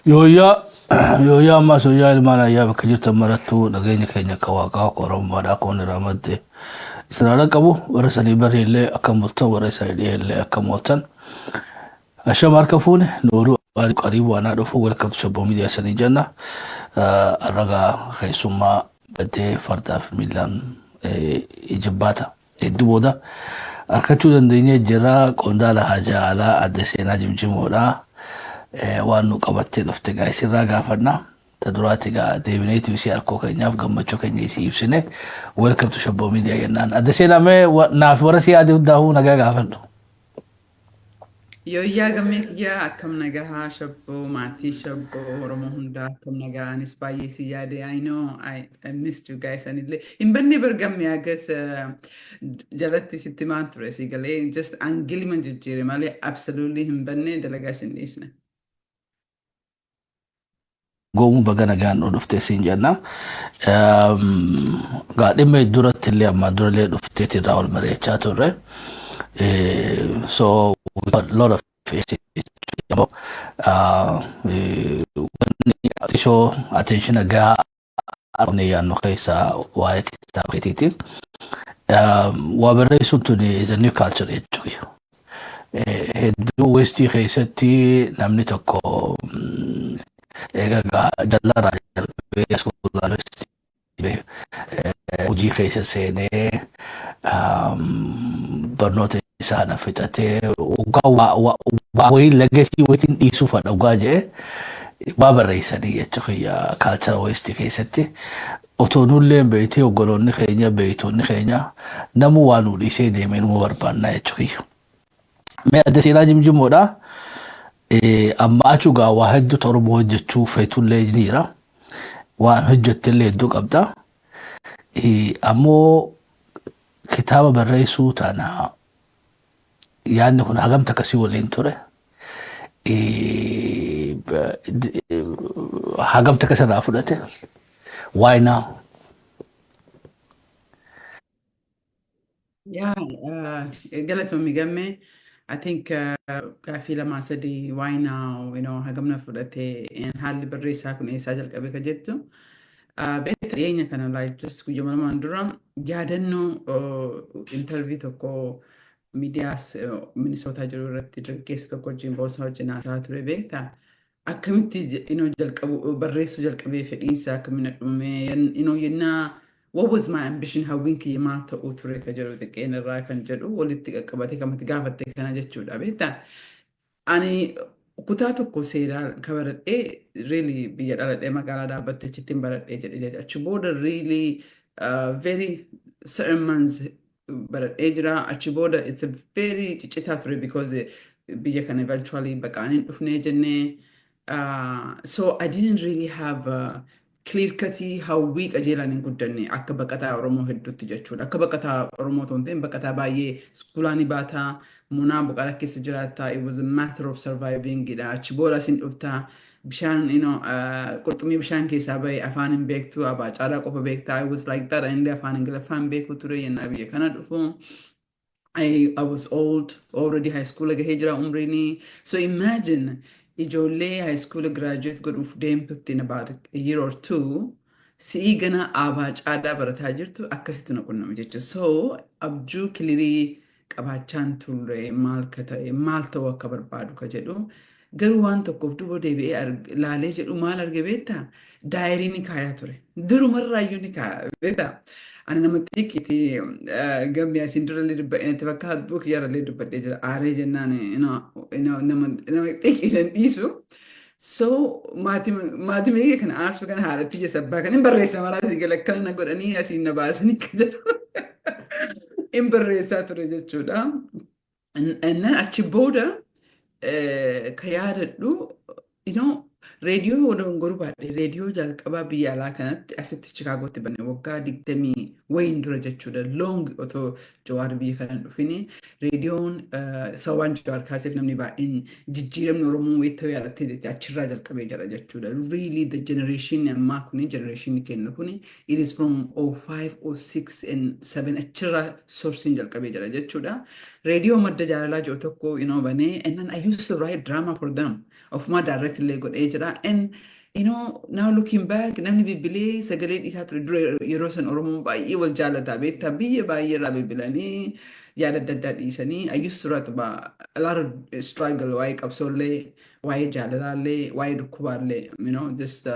Yooyyaa yooyyaa ammaas yooyyaa ilmaan ayyaa bakka jirtan marattuu nageenya keenya akka waaqaa akka oromummaadhaa akka wanni irraa madde isin haala qabu warra sanii barii illee akka mooltan warra isanii dhihee illee akka mooltan ashama harka fuune nooruu qariibuu anaa dhufu welcome to Shabboo Media sanii jenna ragaa keessummaa baddee fardaaf miillaan ijibbaata. Hedduu booda arkachuu dandeenyee jira. Qondaala haajaa alaa adde Seenaa Jimjimoodha. Waan nu qabattee dhufte gaa isirraa gaafanna. Ta duraati gaa deebineetu isii arkoo keenyaaf gammachuu keenya isii ibsine. Welcome to Shabboo Media jennaan. Adde Seenaa mee naaf warra si yaade hundaafuu nagaa gaafadhu. Yooyyaa gammee kiyyaa, akkam nagahaa? Shabboo maatii, Shabboo Oromoo hundaa akkam nagaa? Anis baay'ee si yaade. I know I missed you guys. Anillee hin banne bar gammee agas jalatti sitti maan ture si galee just angilima jijjiire malee absolutely hin banne, dalagaa isin dhiisne. Goomuu baga nagaan nu dhufte siin jenna. Gaa dhimma duratti illee ammaa durallee dhufteeti irraa ol mari'achaa turre. So we got a lot of xiqqoo attention gahaa argamne yaannu keessaa waa'ee kitaaba keetiiti. Waa barreessuun tuni is a new culture jechuudha. Hedduu westii keessatti namni tokko egaa jallarraa jalqabee schoolaa hojii keessa seenee barnoota isaa na fixatee waggaa waa wayii legacy wayitiin dhiisuu fadha waggaa jedhe waa barreessanii jechuudha culture westii keessatti. Otoo nullee beektee oggoloonni keenya beektonni keenya namuu waa nu dhiisee deemee numa barbaannaa jechuudha. Mee adda Seenaa Jimjimoodha. Amma achu gaa waa hedduu Oromoo hojjechuu feetullee ni jira. Waan hojjettellee hedduu qabda. Ammoo kitaaba barreessuu tana yaadni kun hagam takka si waliin ture? Hagam takka sirraa fudhate? Why now? Yaa galatoomi gammee. I think gaaffii lamaa sadii, why now, hagamna fudhate, haalli barreessaa kun eessaa jalqabe ka jettu. Beekta, dhiyeenya kana, like just guyyuma lamaan dura yaadannoo interview tokko miidiyaas Minisootaa jiru irratti dargaggeessa tokko wajjin, boosaa wajjin haasaa ture beekta. Akkamitti jalqabu barreessuu jalqabee, fedhiinsa akkamiin dhume, yennaa what was my ambition, hawwiin kiyya maal ta'uu ture ka jedhu xiqqeen irraa kan jedhu walitti qaqqabate kamatti gaafatte kana jechuudha beekta. Ani kutaa tokko seeraa ka baradhee really biyya dhaladhee magaalaa dhaabbatte achitti hin baradhee jedhe. Achi booda really very certain months baradhee jira. Achi booda it's a very ciccitaa ture because biyya kana eventually baqaan hin dhufnee jennee. So I didn't really have a clear cut hawwii qajeelaan hin guddanne akka baqataa Oromoo hedduutti jechuudha. Akka baqataa Oromoo otoo hin ta'in baqataa baay'ee schoolaan ni baataa, munaa buqaara keessa jiraataa. It was a matter of surviving dha. Achi booda asin dhuftaa bishaan qurxummii bishaan keessaa bahe afaan hin beektu, abaacaalaa qofa beektaa. I was like that. Inni afaan Ingiliffaa hin beeku ture yennaa biyya kana dhufu. I was old already, high school gahee jira umriini. So imagine ijoollee high school graduate godhuuf deemtutti in about a year or two si'ii gana aabaa caadaa barataa jirtu akkasitti na qunname jechuudha. So abjuu clearii qabaachaan turre maal ka ta'e, maal ta'uu akka barbaadu ka jedhu. Garuu waan tokkoof duuba deebi'ee laalee jedhu maal arge beektaa? Diary ni kaayaa ture. Durumarraayyuu ni kaaya beektaa? Ani nama xiqqeeti gammee, asiin durallee dubbadhee natti fakkaatu, book yarallee dubbadhee jira. Aaree jennaan nama xiqqeedhaan dhiisu. So maatii meeqa kana aarsuu kana haadhatti ija sabbaa kan hin barreessa maraa asii gala akkana na godhanii asiin na baasanii akka jedhu hin barreessaa ture jechuudha. And achi booda ka yaadadhu reediyoo dongoruu baadhe, reediyoo jalqabaa biyya alaa kanatti asitti Chikaagootti banne waggaa 20 Wayin dura jechuudha. Long otoo Jawaar biyya kana hin dhufini reediyoon sababaan Jawaar kaaseef namni baay'een jijjiiramni Oromoo wayita yaadattee jetti achirraa jalqabee jira jechuudha. Really, the generation ammaa kuni, generation kennu kuni, it is from 05, 06 and 7 achirraa sourcing jalqabee jira jechuudha. Reediyoo Madda Jaalalaa jiru tokko banee, and then I used to write drama for them. Ofumaa direct illee godhee jira, and now looking back, namni bilbilee sagalee dhiisaa ture. Dura yeroo san Oromoon baay'ee wal jaalataa beektaa, biyya baay'ee irraa bilbilanii yaada adda addaa dhiisanii. I used to write about a lot of struggle, waa'ee qabsoollee, waa'ee jaalalaallee, waa'ee dhukkubaallee, just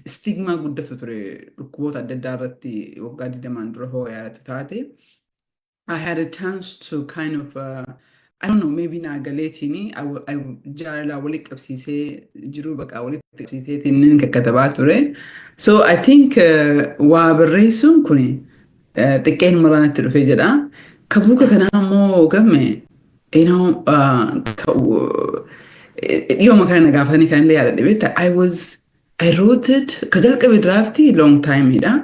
stigma guddatu ture dhukkuboota adda addaa irratti waggaa 20n dura hoo yaadatu taate. I had a chance to kind of I don't know, maybe naa galeetiini jaalala walitti qabsiisee jiruu baqaa walitti qabsiiseetiin inni kakkatabaa ture. So I think waa barreessuun kuni xiqqeen maraanatti dhufee jedha. Ka book kanaa immoo gamme dhiyooma kana na gaafatanii kan illee yaadadhe beektaa. I wrote it ka jalqabe draftii long time dha.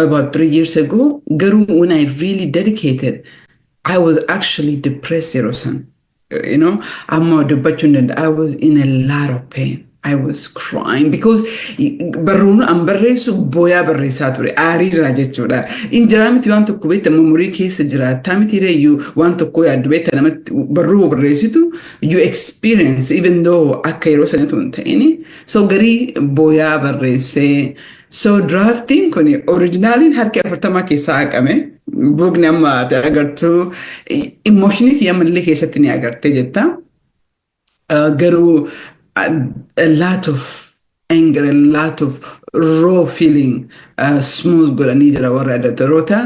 About 3 years ago. Garuu when I really dedicated, I was actually depressed yeroo san. Amma dubbachuu hin danda'a. I was in a lot of pain. I was crying because barruun an barreessu booyaa barreessaa ture, aariirraa jechuudha. Injiraa miti waan tokko beekta, memory keessa jiraattaa miti reeyyuu waan tokko yaaddu beekta, namatti barruu barreessitu you experience, even though akka yeroo sanatu hin ta'ini. So garii booyaa barreessee, so draftiin kun originaliin harki 40 keessaa haqame. Bookni amma ati agartuu emotionii kiyya ammallee keessatti ni agartee jetta. Garuu a lot of anger, a lot of raw feeling smooth godhanii jira warra editoroota.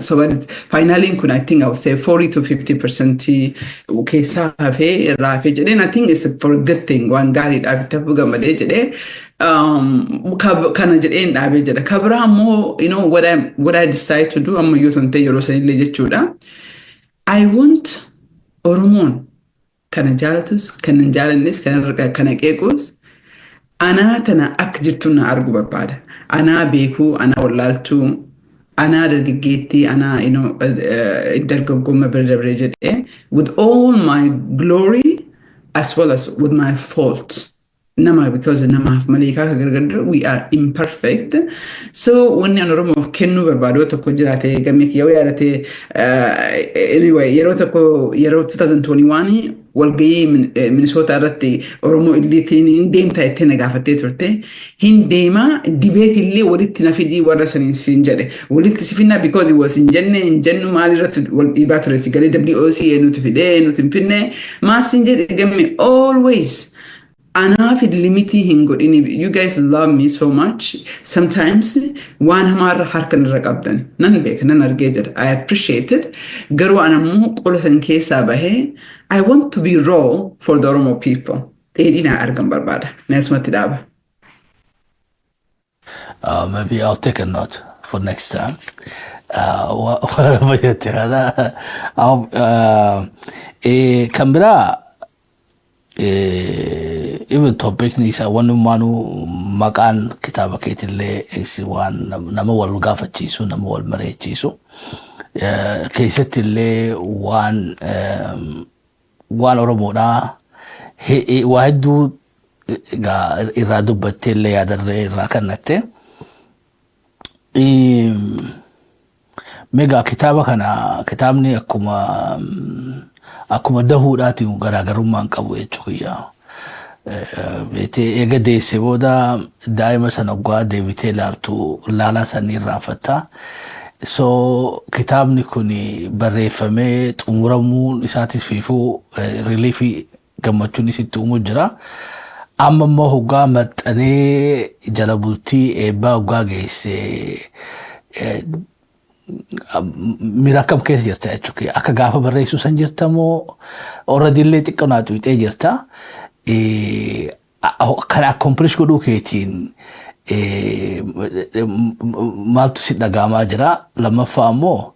So but finaliin kun I think I would say 40 to 50% keessaa hafee irraa hafee jedheen. I think it's for a good thing, waan gaariidhaaf itti hafuu gammadee jedhee kana jedheen dhaabee jedha. Ka biraa immoo what I decide to do amma yoo ta'e yeroo sanillee jechuudha. I want Oromoon kana jaalatus, kan hin jaalannes, kana qeequs, anaa tana akka jirtu na argu barbaada. Anaa beekuu, anaa wallaaltuu, anaa dargaggeettii, anaa dargaggooma bira dabree jedhee, with all my glory as well as with my fault. Nama because namaaf maleekaa akka gargar, we are imperfect. So wanni an Oromoof kennuu barbaadu tokko jiraate gammee kiyya yaadate, anyway, yeroo tokko, yeroo 2021 walgahii Minnesota irratti Oromoo illiitiin hin deemtaa jettee na gaafattee turte. Hin deemaa, debate illee walitti na fidii warra saniin siin jedhe. Walitti si finnaa because it was hin jenne hin jennu maal irratti wal dhiibaa ture si galee WOC nuti fidee nuti hin finne maal siin jedhe gamme, always anaaf limitii hin godhini. You guys love me so much, sometimes waan hamaarra harka irra qabdan nan beeka, nan argee jira. I appreciate it. Garuu an ammoo qola san keessaa bahee I want to be raw for the Oromo people. Dheedhii naa argan barbaada. Mee asumatti dhaaba. Maybe I'll take a note for next time. Whatever jette kana kan biraa, even topicni isaa wannumaanuu maqaan kitaaba keetillee waan nama wal gaafachiisu, nama wal mareechiisu, keessatti illee waan Oromoodhaa waa hedduu irraa dubbattee illee yaadarree irraa kennatte. Meegaa kitaaba kana, kitaabni akkuma dahuudhaatiin garaagarummaa hin qabu jechuudha. Beetee eega deesse booda daa'ima sana waggaa deebitee ilaaltu laalaa sanii irraanfatta. So kitaabni kun barreeffamee xumuramuun isaatiif fiifuu reliefii gammachuun isitti uumuu jira. Amma immoo hoggaa maxxanee jala bultii eebbaa hoggaa geesse miira akkam keessa jirta jechuudha? Akka gaafa barreessuu san jirta moo already illee xiqqoo naa xuuxee jirta? Kana accomplish godhuu keetiin maaltu si dhagaamaa jira? Lammaffaa immoo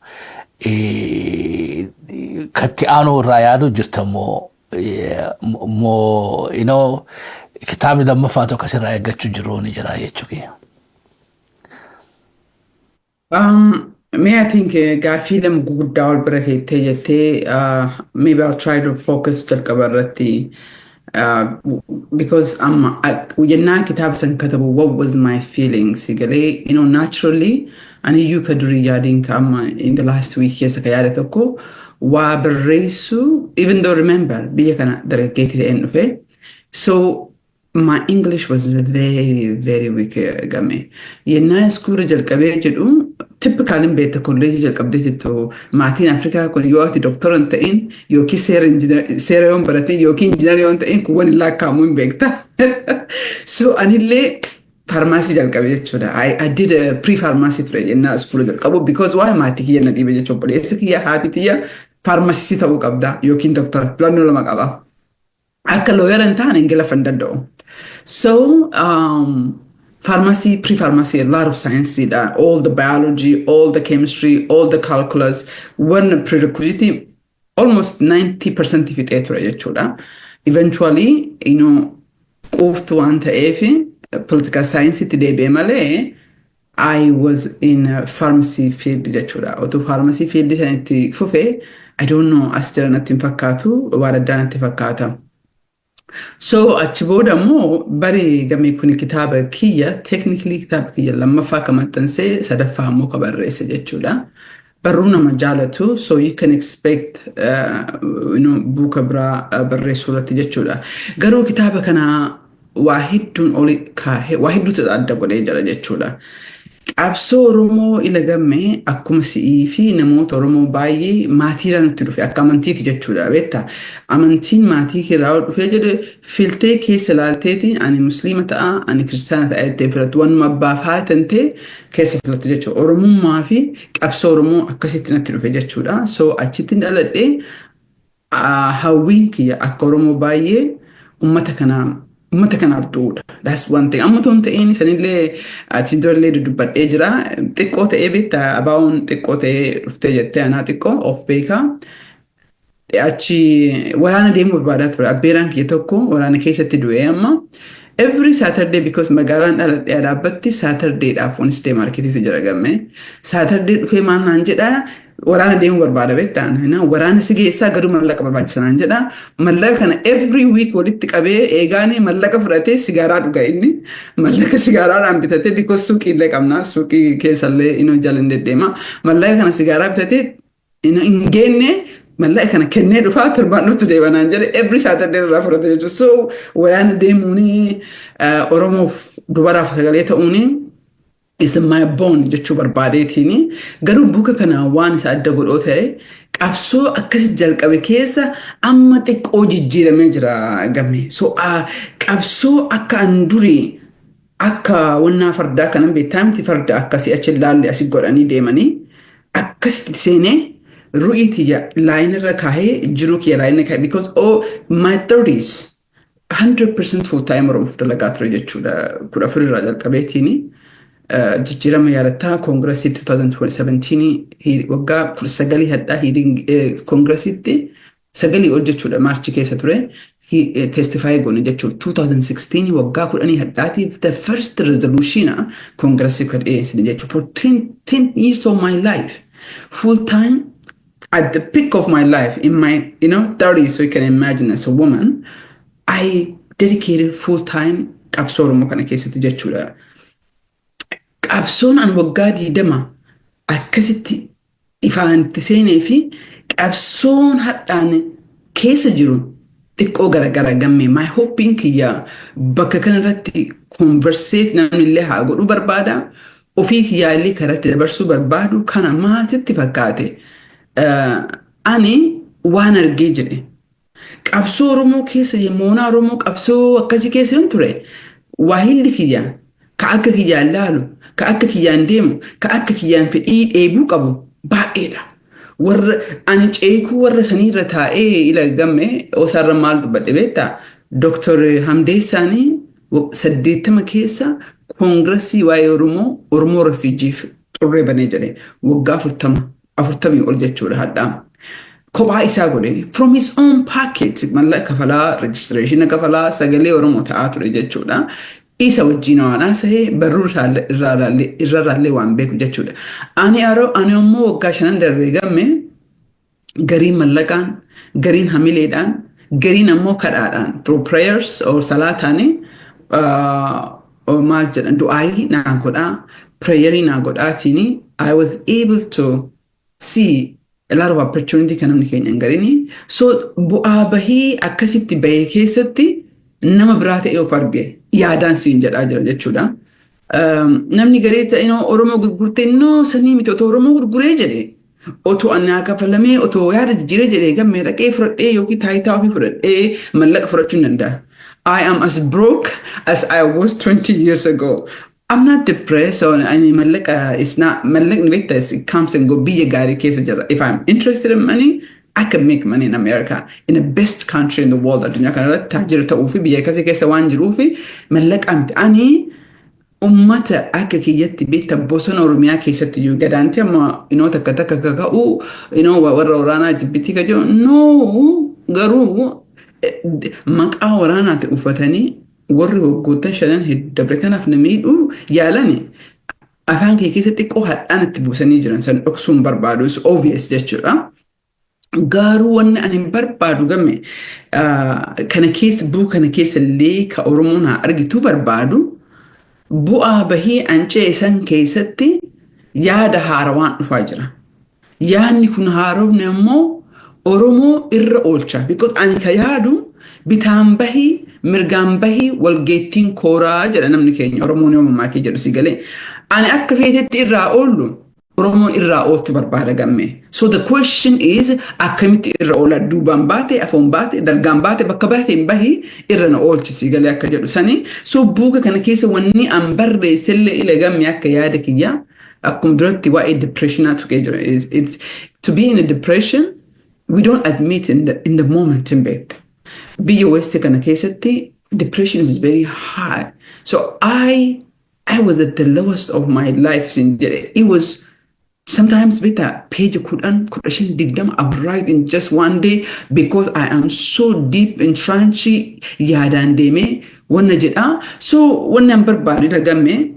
katti aanuu irraa yaaduu jirta moo kitaabni lammaffaa tokko asirraa eeggachuu jiru ni jira jechuudha. May I think gaaffii lama guguddaa wal bira keettee jettee, maybe I'll try to focus jalqaba irratti, because amma yennaa kitaaba san katabu, what was my feelings galee, naturally ani iyyuu ka durii yaadiin ka amma in the last week keessa ka yaada tokko waa barreessu, even though, remember, biyya kana dargaggeetti ta'een dhufe, so my English was very, very weak game. Yennaa iskuula jalqabee jedhu, typical hin beekta, kolleejii jalqabdee jettu, maatiin Afrikaa kun yoo ati doktora hin ta'in yookiin seera yoo hin baratin yookiin injiinara yoo hin ta'in kun waan hin lakkaa'amu hin beekta. So anillee pharmacy jalqabe jechuudha. I did a pre-pharmacy ture yennaa iskuula jalqabu, because waa'ee maatii kiyya na dhiibe jechuudha. Obboleessi kiyya, haati kiyya pharmacist ta'uu qabda yookiin doktora, filannoo lama qaba. Akka lawyer hin taane Ingiliffa hin danda'u. So pharmacy, pre-pharmacy, a lot of science, all the biology, all the chemistry, all the calculus, one prerequisite almost 90% fixee ture jechuudha. Eventually, quuftu waan ta'eef political science itti deebi'e malee I was in a pharmacy field jechuudha. Otoo pharmacy field sanitti fufee, I don't know, as jira natti hin fakkaatu, waan addaa natti fakkaata. So achi booda immoo bari gamee kun kitaaba kiyya, technically kitaaba kiyya lammaffaa ka maxxansee, sadaffaa immoo ka barreesse jechuudha. Barruu nama jaalatu, so you can expect buuka biraa barreessuu irratti jechuudha. Garuu kitaaba kana waa hedduun oli kaahee waa hedduutu adda godhee jira jechuudha. Qabsoo Oromoo ila gammee akkuma si'ii fi namoota Oromoo baay'ee maatiirraa nutti dhufe, akka amantiiti jechuudha. Beektaa, amantiin maatii irraa dhufee jedhe filtee keessa ilaalteeti ani musliima ta'a, ani kiristaana ta'a jettee filattu, wanuma abbaaf haatan ta'e keessa filattu jechuudha. Oromummaa fi qabsoo Oromoo akkasitti natti dhufe jechuudha. So achitti dhaladhee, hawwiin kiyya akka Oromoo baay'ee uummata kanaaf du'uudha. That's one thing. Amma toon ta'een sanillee achi durallee dubbadhee jira. Xiqqoo ta'ee beektaa, abaa'oon xiqqoo ta'ee dhuftee jettee anaa xiqqoo of beekaa. Achi waraana deemuu barbaadaa ture. Abbeeraan kiyya tokko waraana keessatti du'ee amma. Every Saturday, because magaalaan dhaladhee dhaabbatti Saturdayidhaaf Wednesday marketiitu jira gammee. Saturday dhufee maal naan jedhaa, waraana deemuu barbaada beektaan. Waraana si geessaa garuu mallaqa barbaachisa naan jedhaa. Mallaqa kana every week walitti qabee eegaanii mallaqa fudhatee sigaaraa dhuga inni. Mallaqa sigaaraadhaan bitatee, because suuqii illee qabna, suuqii keessallee inni jala hin deddeema. Mallaqa kana sigaaraa bitatee hin geenne, mallaqa kana kennee dhufaa, torbaan dhuftu deema naan jedhe, every Saturday irraa fudhate jechuudha. So waraana deemuuni Oromoof dubaraaf sagalee ta'uuni is my bone jechuu barbaadeetiini. Garuu buka kana waan isa adda godhoo ta'e, qabsoo akkasi jalqabe keessa amma xiqqoo jijjiiramee jira gamme. So qabsoo akka an durii akka wannaa fardaa kanan beektaa miti, farda akkasii achi ilaalle asii godhanii deemanii akkasitti seenee ru'ii tiyya line irra kaahee jiru kiyya line kaahee, because oh, my 30s 100% full time Oromoof dalagaa ture jechuudha, 14 irraa jalqabeetiini. Jijjiirama yaadattaa, koongirasii 2017, waggaa 19 hadhaa koongirasiitti sagalii ol jechuudha, March keessa ture testify goone jechuudha. 2016, waggaa 10 hadhaatiif the first resolution koongirasii kan dhiyeessine jechuudha. For 10 years of my life, full time, at the peak of my life in my 30s, so you can imagine, as a woman I dedicated full time qabsoo Oromoo kana keessatti jechuudha. Qabsoon an waggaa 20 akkasitti ifaanitti seenee fi qabsoon hadhaan keessa jiru xiqqoo garagara gamme. My hoping kiyya bakka kanarratti conversate namni illee haa godhuu barbaada. Ofii kiyyaa illee karatti dabarsuu barbaadu kana maal sitti fakkaate? Ani waan argee jedhe. Qabsoo Oromoo keessa, moonaa Oromoo qabsoo akkasii keessa yoon ture, waahilli kiyya ka akka kiyyaan laalu, ka akka kiyyaan deemu, ka akka kiyyaan fedhii dheebuu qabu baay'eedha. Warra ani ceekuu warra saniirra taa'ee ila gamme osaarra maal dubbadhe beektaa? Dooktar Hamdeessaanii 80 keessa koongirasii waa'ee Oromoo, Oromoo refugeef xurree banee jedhe, waggaa 40, 40 ol jechuudha hadhaa. Kophaa isaa godhe, from his own pocket mallaqa kafalaa, registration kafalaa, sagalee Oromoo ta'aa ture jechuudha. Isa wajjin waan haasa'ee barruu irraallee waan beeku jechuudha. Ani ammoo waggaa 5 darbee gamme gariin mallaqaan, gariin hamileedhaan, gariin ammoo kadhaadhaan, through prayers or salaataani, maal jedhan, du'aayii naa godhaa, prayerii naa godhaatiin I was able to see a lot of opportunity kan namni keenya hin garini. So bu'aa bahii akkasitti bahee keessatti nama biraa ta'ee of arge yaadaan siin jedhaa jira jechuudha. Namni garee ta'e Oromoo gurgurtee, no, sanii miti. Otoo Oromoo gurguree jedhe, otoo anaa kafalamee, otoo yaada jijjiiree jedhee, gammee dhaqee fudhadhee yookiin taayitaa ofii fudhadhee mallaqa fudhachuu hin danda'a. I am as broke as I was 20 years ago. I'm not depressed or ani mallaqa is not, mallaqni beekta, it comes and go. Biyya gaarii keessa jira. If I'm interested in money, I can make money in America, in the best country in the world. Addunyaa kanarratti taajira ta'uu fi biyya akkasii keessa waan jiruu fi mallaqa miti. Ani ummata akka kiyyatti beekta bosona Oromiyaa keessatti iyyuu gadaanti amma inoo takka takka kaka'u inoo warra waraanaa jibbitti ka jiru, no, garuu maqaa waraanaati uffatanii warri waggoottan 5 dabre kanaaf na miidhuu yaalani afaan kee keessa xiqqoo hadhaan itti buusanii jiran san dhoksuun barbaadu is obvious jechuudha. Garuu wanni ani barbaadu gamme kana keessa buu kana keessa illee ka Oromoon haa argitu barbaadu, bu'aa bahii ancee san keessatti yaada haarawaan dhufaa jira. Yaadni kun haarofni ammoo Oromoo irra oolcha. Because ani ka yaadu bitaan bahii mirgaan bahii walgeettiin kooraa jedha namni keenya Oromoon yoo mammaakee jedhu si galee. Ani akka feetetti irraa oollu Oromoon irraa ooltu barbaada gamme. So the question is, akkamitti irra oola? Duubaan baate, afoon baate, dalgaan baate, bakka baate hin bahii irra na oolchi si galee akka jedhu sani. So buuka kana keessa wanni an barreessellee ila gamme akka yaada kiyyaa akkuma duratti waa'ee depressionaa tuqee jira. It's to be in a depression we don't admit in the moment in beekta. Biyya West kana keessatti depression is very high. So I was at the lowest of my life sin jedhe. It was sometimes better page 10, 15, 20 I would write in just one day because I am so deep entrenched yaadaan deemee wanna jedha. So wanni an barbaadu dhagamme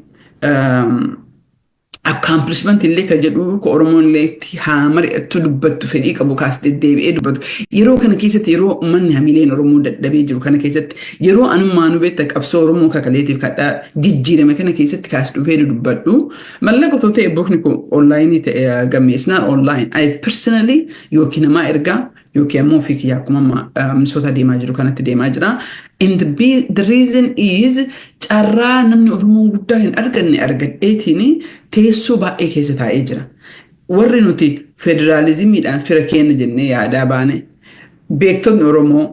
accomplishment illee ka jedhu ka Oromoon illee itti haa mari'attu dubbattu fedhii qabu kaas deddeebi'ee dubbatu. Yeroo kana keessatti, yeroo uummanni hamileen Oromoo dadhabee jiru kana keessatti, yeroo anummaanuu beekta qabsoo Oromoo kakaleetiif kadhaa jijjiirame kana keessatti kaas dhufee dubbadhu. Mallaqa otoo ta'e bookni kun online ta'e gammeessinaan online. I personally yookiin namaa ergaa yookiin ammoo ofii kiyya akkuma amma Minnesota deemaa jiru kanatti deemaa jira. And the reason is carraa namni Oromoo guddaa hin arganne argadheetiin teessoo baay'ee keessa taa'ee jira. Warri nuti federaalizimiidhaan fira keenya jennee yaadaa baane, beektonni Oromoo,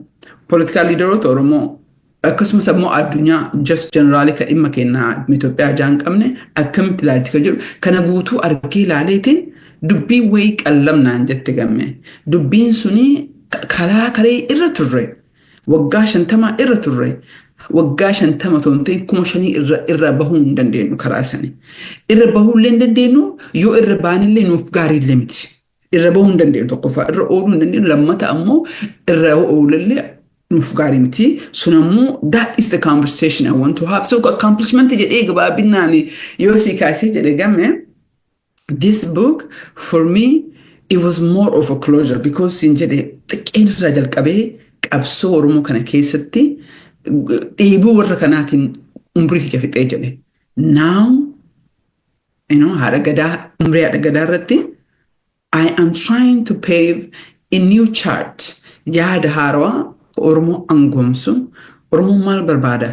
political leaderoota Oromoo, akkasumas ammoo addunyaa just generally kan dhimma kennaa Itoophiyaa jaan qabne akkamitti ilaalti kan jedhu kana guutuu argee ilaaleetiin dubbii wayii qallamnaan jette gamme. Dubbiin suni karaa karee irra turre, waggaa 50 irra turre, waggaa 50 otoo hin ta'in 5,000 irra bahuu hin dandeenyu karaa sani. Irra bahuu illee hin dandeenyu, yoo irra baanillee nuuf gaariillee miti. Irra bahuu hin dandeenyu tokkoffaa, irra ooluu hin dandeenyu, lammata ammoo irra oolullee nuuf gaarii miti. Sun ammoo that is the conversation I want to have. So accomplishment jedhee gabaabinaan yoo si kaasee jedhe game, this book for me it was more of a closure because sin jedhe xiqqeen irraa jalqabee qabsoo Oromoo kana keessatti dhiibuu warra kanaatiin umrii kiyya fixee jedhe. Now, haadha gadaa, umrii haadha gadaa irratti I am trying to pave a new chart, yaada haarawaa Oromoo angoomsu. Oromoon maal barbaada?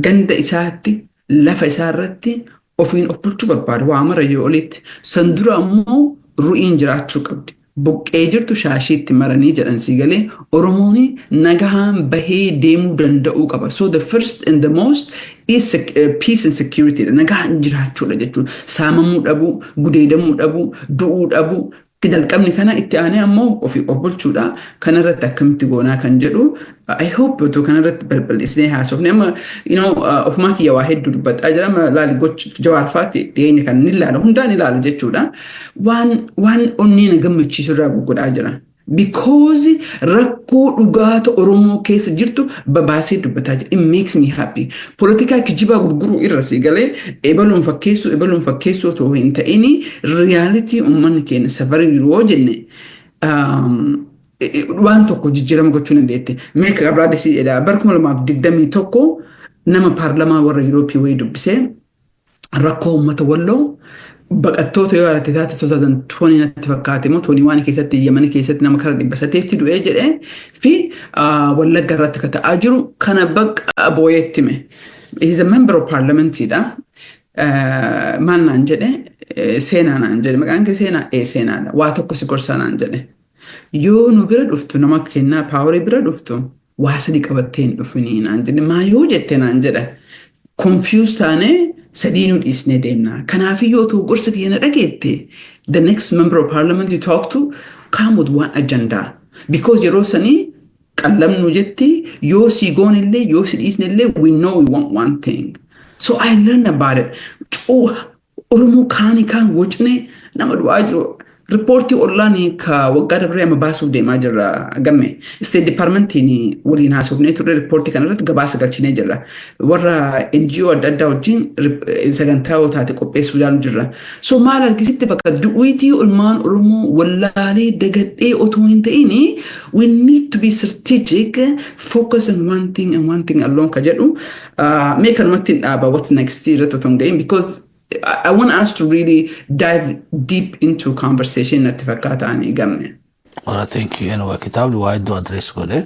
Ganda isaatti, lafa isaa irratti ofiin of bulchuu barbaada waa mara yoo olitti. San dura ammoo ru'iin jiraachuu qabdi. Buqqee jirtu shaashiitti maranii jedhan sii galee, Oromoon nagahaan bahee deemuu danda'uu qaba. So the first and the most is peace and security. Nagahaan jiraachuudha jechuudha. Saamamuu dhabuu, gudeedamuu dhabuu, du'uu dhabuu. Jalqabni kana itti aanee ammoo ofii of bulchuudha. Kanarratti akkamitti goonaa kan jedhu I hope otoo kanarratti balbal'isnee haasofne amma ofumaa kiyya waa hedduu dubbadhaa jira. Amma laali gocha Jawaarfaatti dhiyeenya kan ni ilaala, hundaan ilaala jechuudha. Waan onnee na gammachiisu irraa goggodhaa jira. Because rakkoo dhugaata Oromoo keessa jirtu babaasee dubbataa jira. It makes me happy. Poolitikaa kijibaa gurguruu irra si galee ebaluun fakkeessuu otoo hin ta'ini, reality uummanni keenya safari jiru yoo jenne, waan tokko jijjiirama gochuu dandeette. Mee Gabraadis jedha, bara 2021 nama paarlamaa warra Yurooppii wayii dubbisee, rakkoo uummata Walloo, baqattoota yoo yaadatte taate, 2020 natti fakkaate immoo 21 keessatti Yemanii keessatti nama kara 800tti du'ee jedhee fi Wallagga irratti ka ta'aa jiru kana bakka booyeetti hime. He's a member of parliamentidha. Maal naan jedhe? Seenaa naan jedhe. Maqaan kee Seenaa? Ee, Seenaadha. Waa tokko si gorsaa naan jedhe. Yoo nu bira dhuftu, nama kennaa power bira dhuftu, waa sadii qabattee hin dhufinii naan jedhe. Maa yoo jette naan jedhe. Confuse taanee sadii nu dhiisnee deemna. Kanaafiyyuu otoo gorsa kiyya na dhageette, the next member of parliament you talk to, come with one agenda. Because yeroo sanii qallamnu jetti, yoo si goon illee yoo si dhiisne illee, we know we want one thing. So I learned about it. Oromoo kaanii kaan wocne nama du'aa jiru. Riippoortii ollaan ka waggaa dabree amma baasuuf deemaa jirra gamme. State Departmentiin waliin haasofnee turre, riippoortii kanarratti gabaasa galchinee jirra. Warra NGO adda addaa wajjin sagantaa yoo taate qopheessuu yaalu jirra. So maal argisitti bakka du'uutii ilmaan Oromoo wallaalee dagadhee otoo hin ta'in, we need to be strategic, focus on one thing and one thing alone ka jedhu mee kanumatti hin dhaaba, what next irratti otoo hin gahin, because I want us to really dive deep into conversation natti fakkaataanii gamme. Alright, thank you. Anyway, kitaabni waa hedduu address godhe.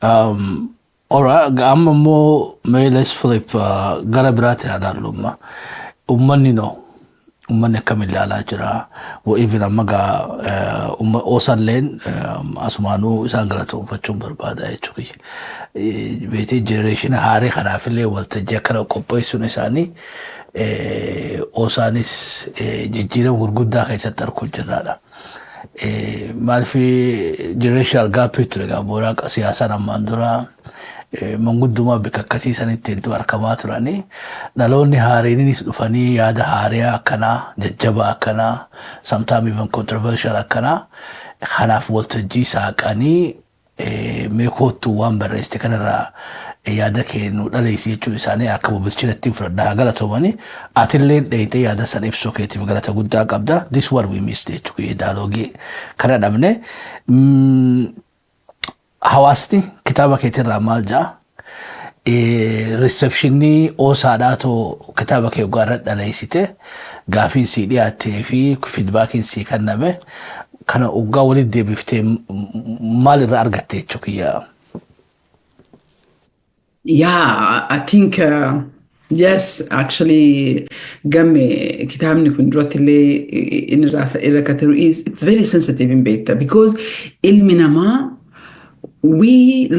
Alright, amma immoo mee let's flip gara biraatti ilaallu amma. Uummanni no, uummanni akkam ilaalaa jira? Wa even amma gaa OSAlleen asumaanuu isaan galatoonfachuun barbaada jechuudha. Beetii generation haaree kanaafillee waltajjii akkana qopheessuun isaanii, OSAnis jijjiirama gurguddaa keessatti arguu jirraadha. Maaliif generational gap ture gaa mooraa siyaasaan ammaan dura manguddummaa bakka akkasii sanitti hedduu argamaa turanii, dhaloonni haariinis dhufanii yaada haariyaa akkanaa, jajjabaa akkanaa, sometimes even controversial akkanaa kanaaf waltajjii saaqanii, mee koottuu waan barreessite kanarraa yaada kennu dhaleessi jechuun isaanii akka bilchinatti fudhadhaa galatoomanii, atillee dheeyitee yaada sana ibsuu keetiif galata guddaa qabda. This what we missed jechuudha, dialogue kana dhabne. Hawaasni kitaaba keetirraa maal ja'a? Receptionii OSAdhaa too kitaaba kee irra dhaleessite, gaafiin sii dhiyaattee fi feedbackiin sii kenname kana waggaa walitti deebiftee maal irraa argatte jechuudha? Yeah, I think yes, actually gamme, kitaabni kun duratti illee inni irra kataru is it's very sensitive in beekta, because ilmi namaa we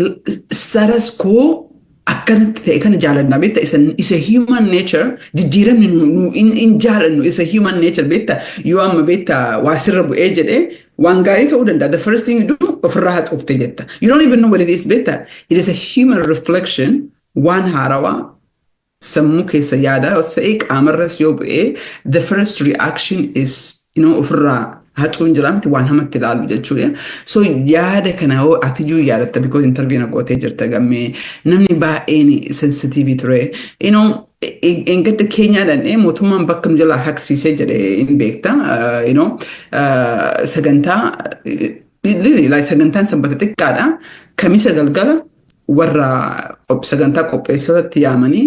status quo akkanatti ta'e kana jaalanna beekta. Isa human nature, jijjiiramni nu in jaalannu, isa human nature beekta. Yoo amma beekta waa sirra bu'ee jedhee, waan gaarii ta'uu danda'a, the first thing you do ofirraa haxoofte jetta. You don't even know what it is beekta. It is a human reflection. Waan haarawaa sammuu keessa yaada ta'e qaamarras yoo bu'ee, the first reaction is ofirraa haxuun jira miti, waan hamatti ilaalu jechuudha. So yaada kana yoo atiyyuu yaadatta, because interview na gootee jirta gammee, namni baay'een sensitive ture. Engadda keenyaadhaan mootummaan bakka nu jalaa haqsiisee jedhee hin beekta. Sagantaa like sagantaan Sanbata xiqqaadha. Kamisa galgala warra sagantaa qopheessotatti yaamanii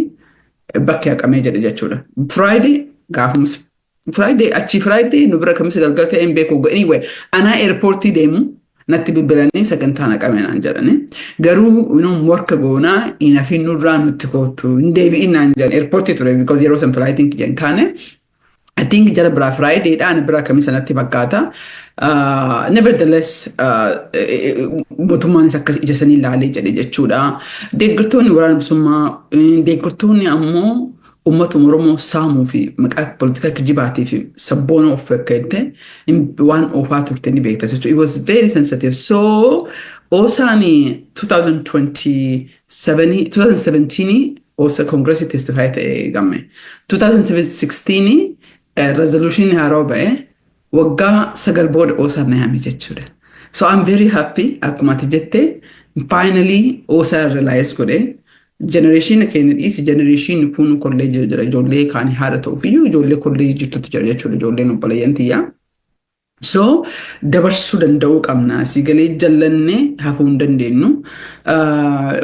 bakki haqamee jedhe jechuudha. Friday, gaafumas Friday, achi Friday nu bira kamisa galgala ta'e hin beeku. Anyway, anaa airportii deemu natti bilbilanii sagantaan haqame naan jedhani. Garuu morka goonaa hin hafin, nurraa nutti kootu, hin deebi'in naan jedhan. Airportii ture because yeroo san flightiin kiyya hin kaane. I think jara biraa Friday dha, ani biraa kamisa natti fakkaata. Nevertheless, mootummaanis akkas ija sanii ilaalee jedhe jechuudha. Deeggartoonni waraana bilisummaa, deeggartoonni ammoo uummatuma Oromoo saamuu fi maqaa poolitikaa kijibaatii fi sabboona of fakkeette waan oofaa turte ni beekta jechuudha. It was very sensitive. So OSAni 2027, 2017 OSA Congress testify ta'e gamme. 2016 resolution haaraa ba'e, waggaa 9 booda OSAn na yaame jechuudha. So I'm very happy, akkuma ati jette, finally OSA realize godhe. Generation keenya dhiisi, generation kun kolleejii jira, ijoollee kaanii haadha ta'uuf iyyuu ijoollee kolleejii jirtutu jira jechuudha, ijoolleen obboleeyyan tiyyaa. So dabarsuu danda'uu qabna. Asii galee jallannee hafuu hin dandeenyu.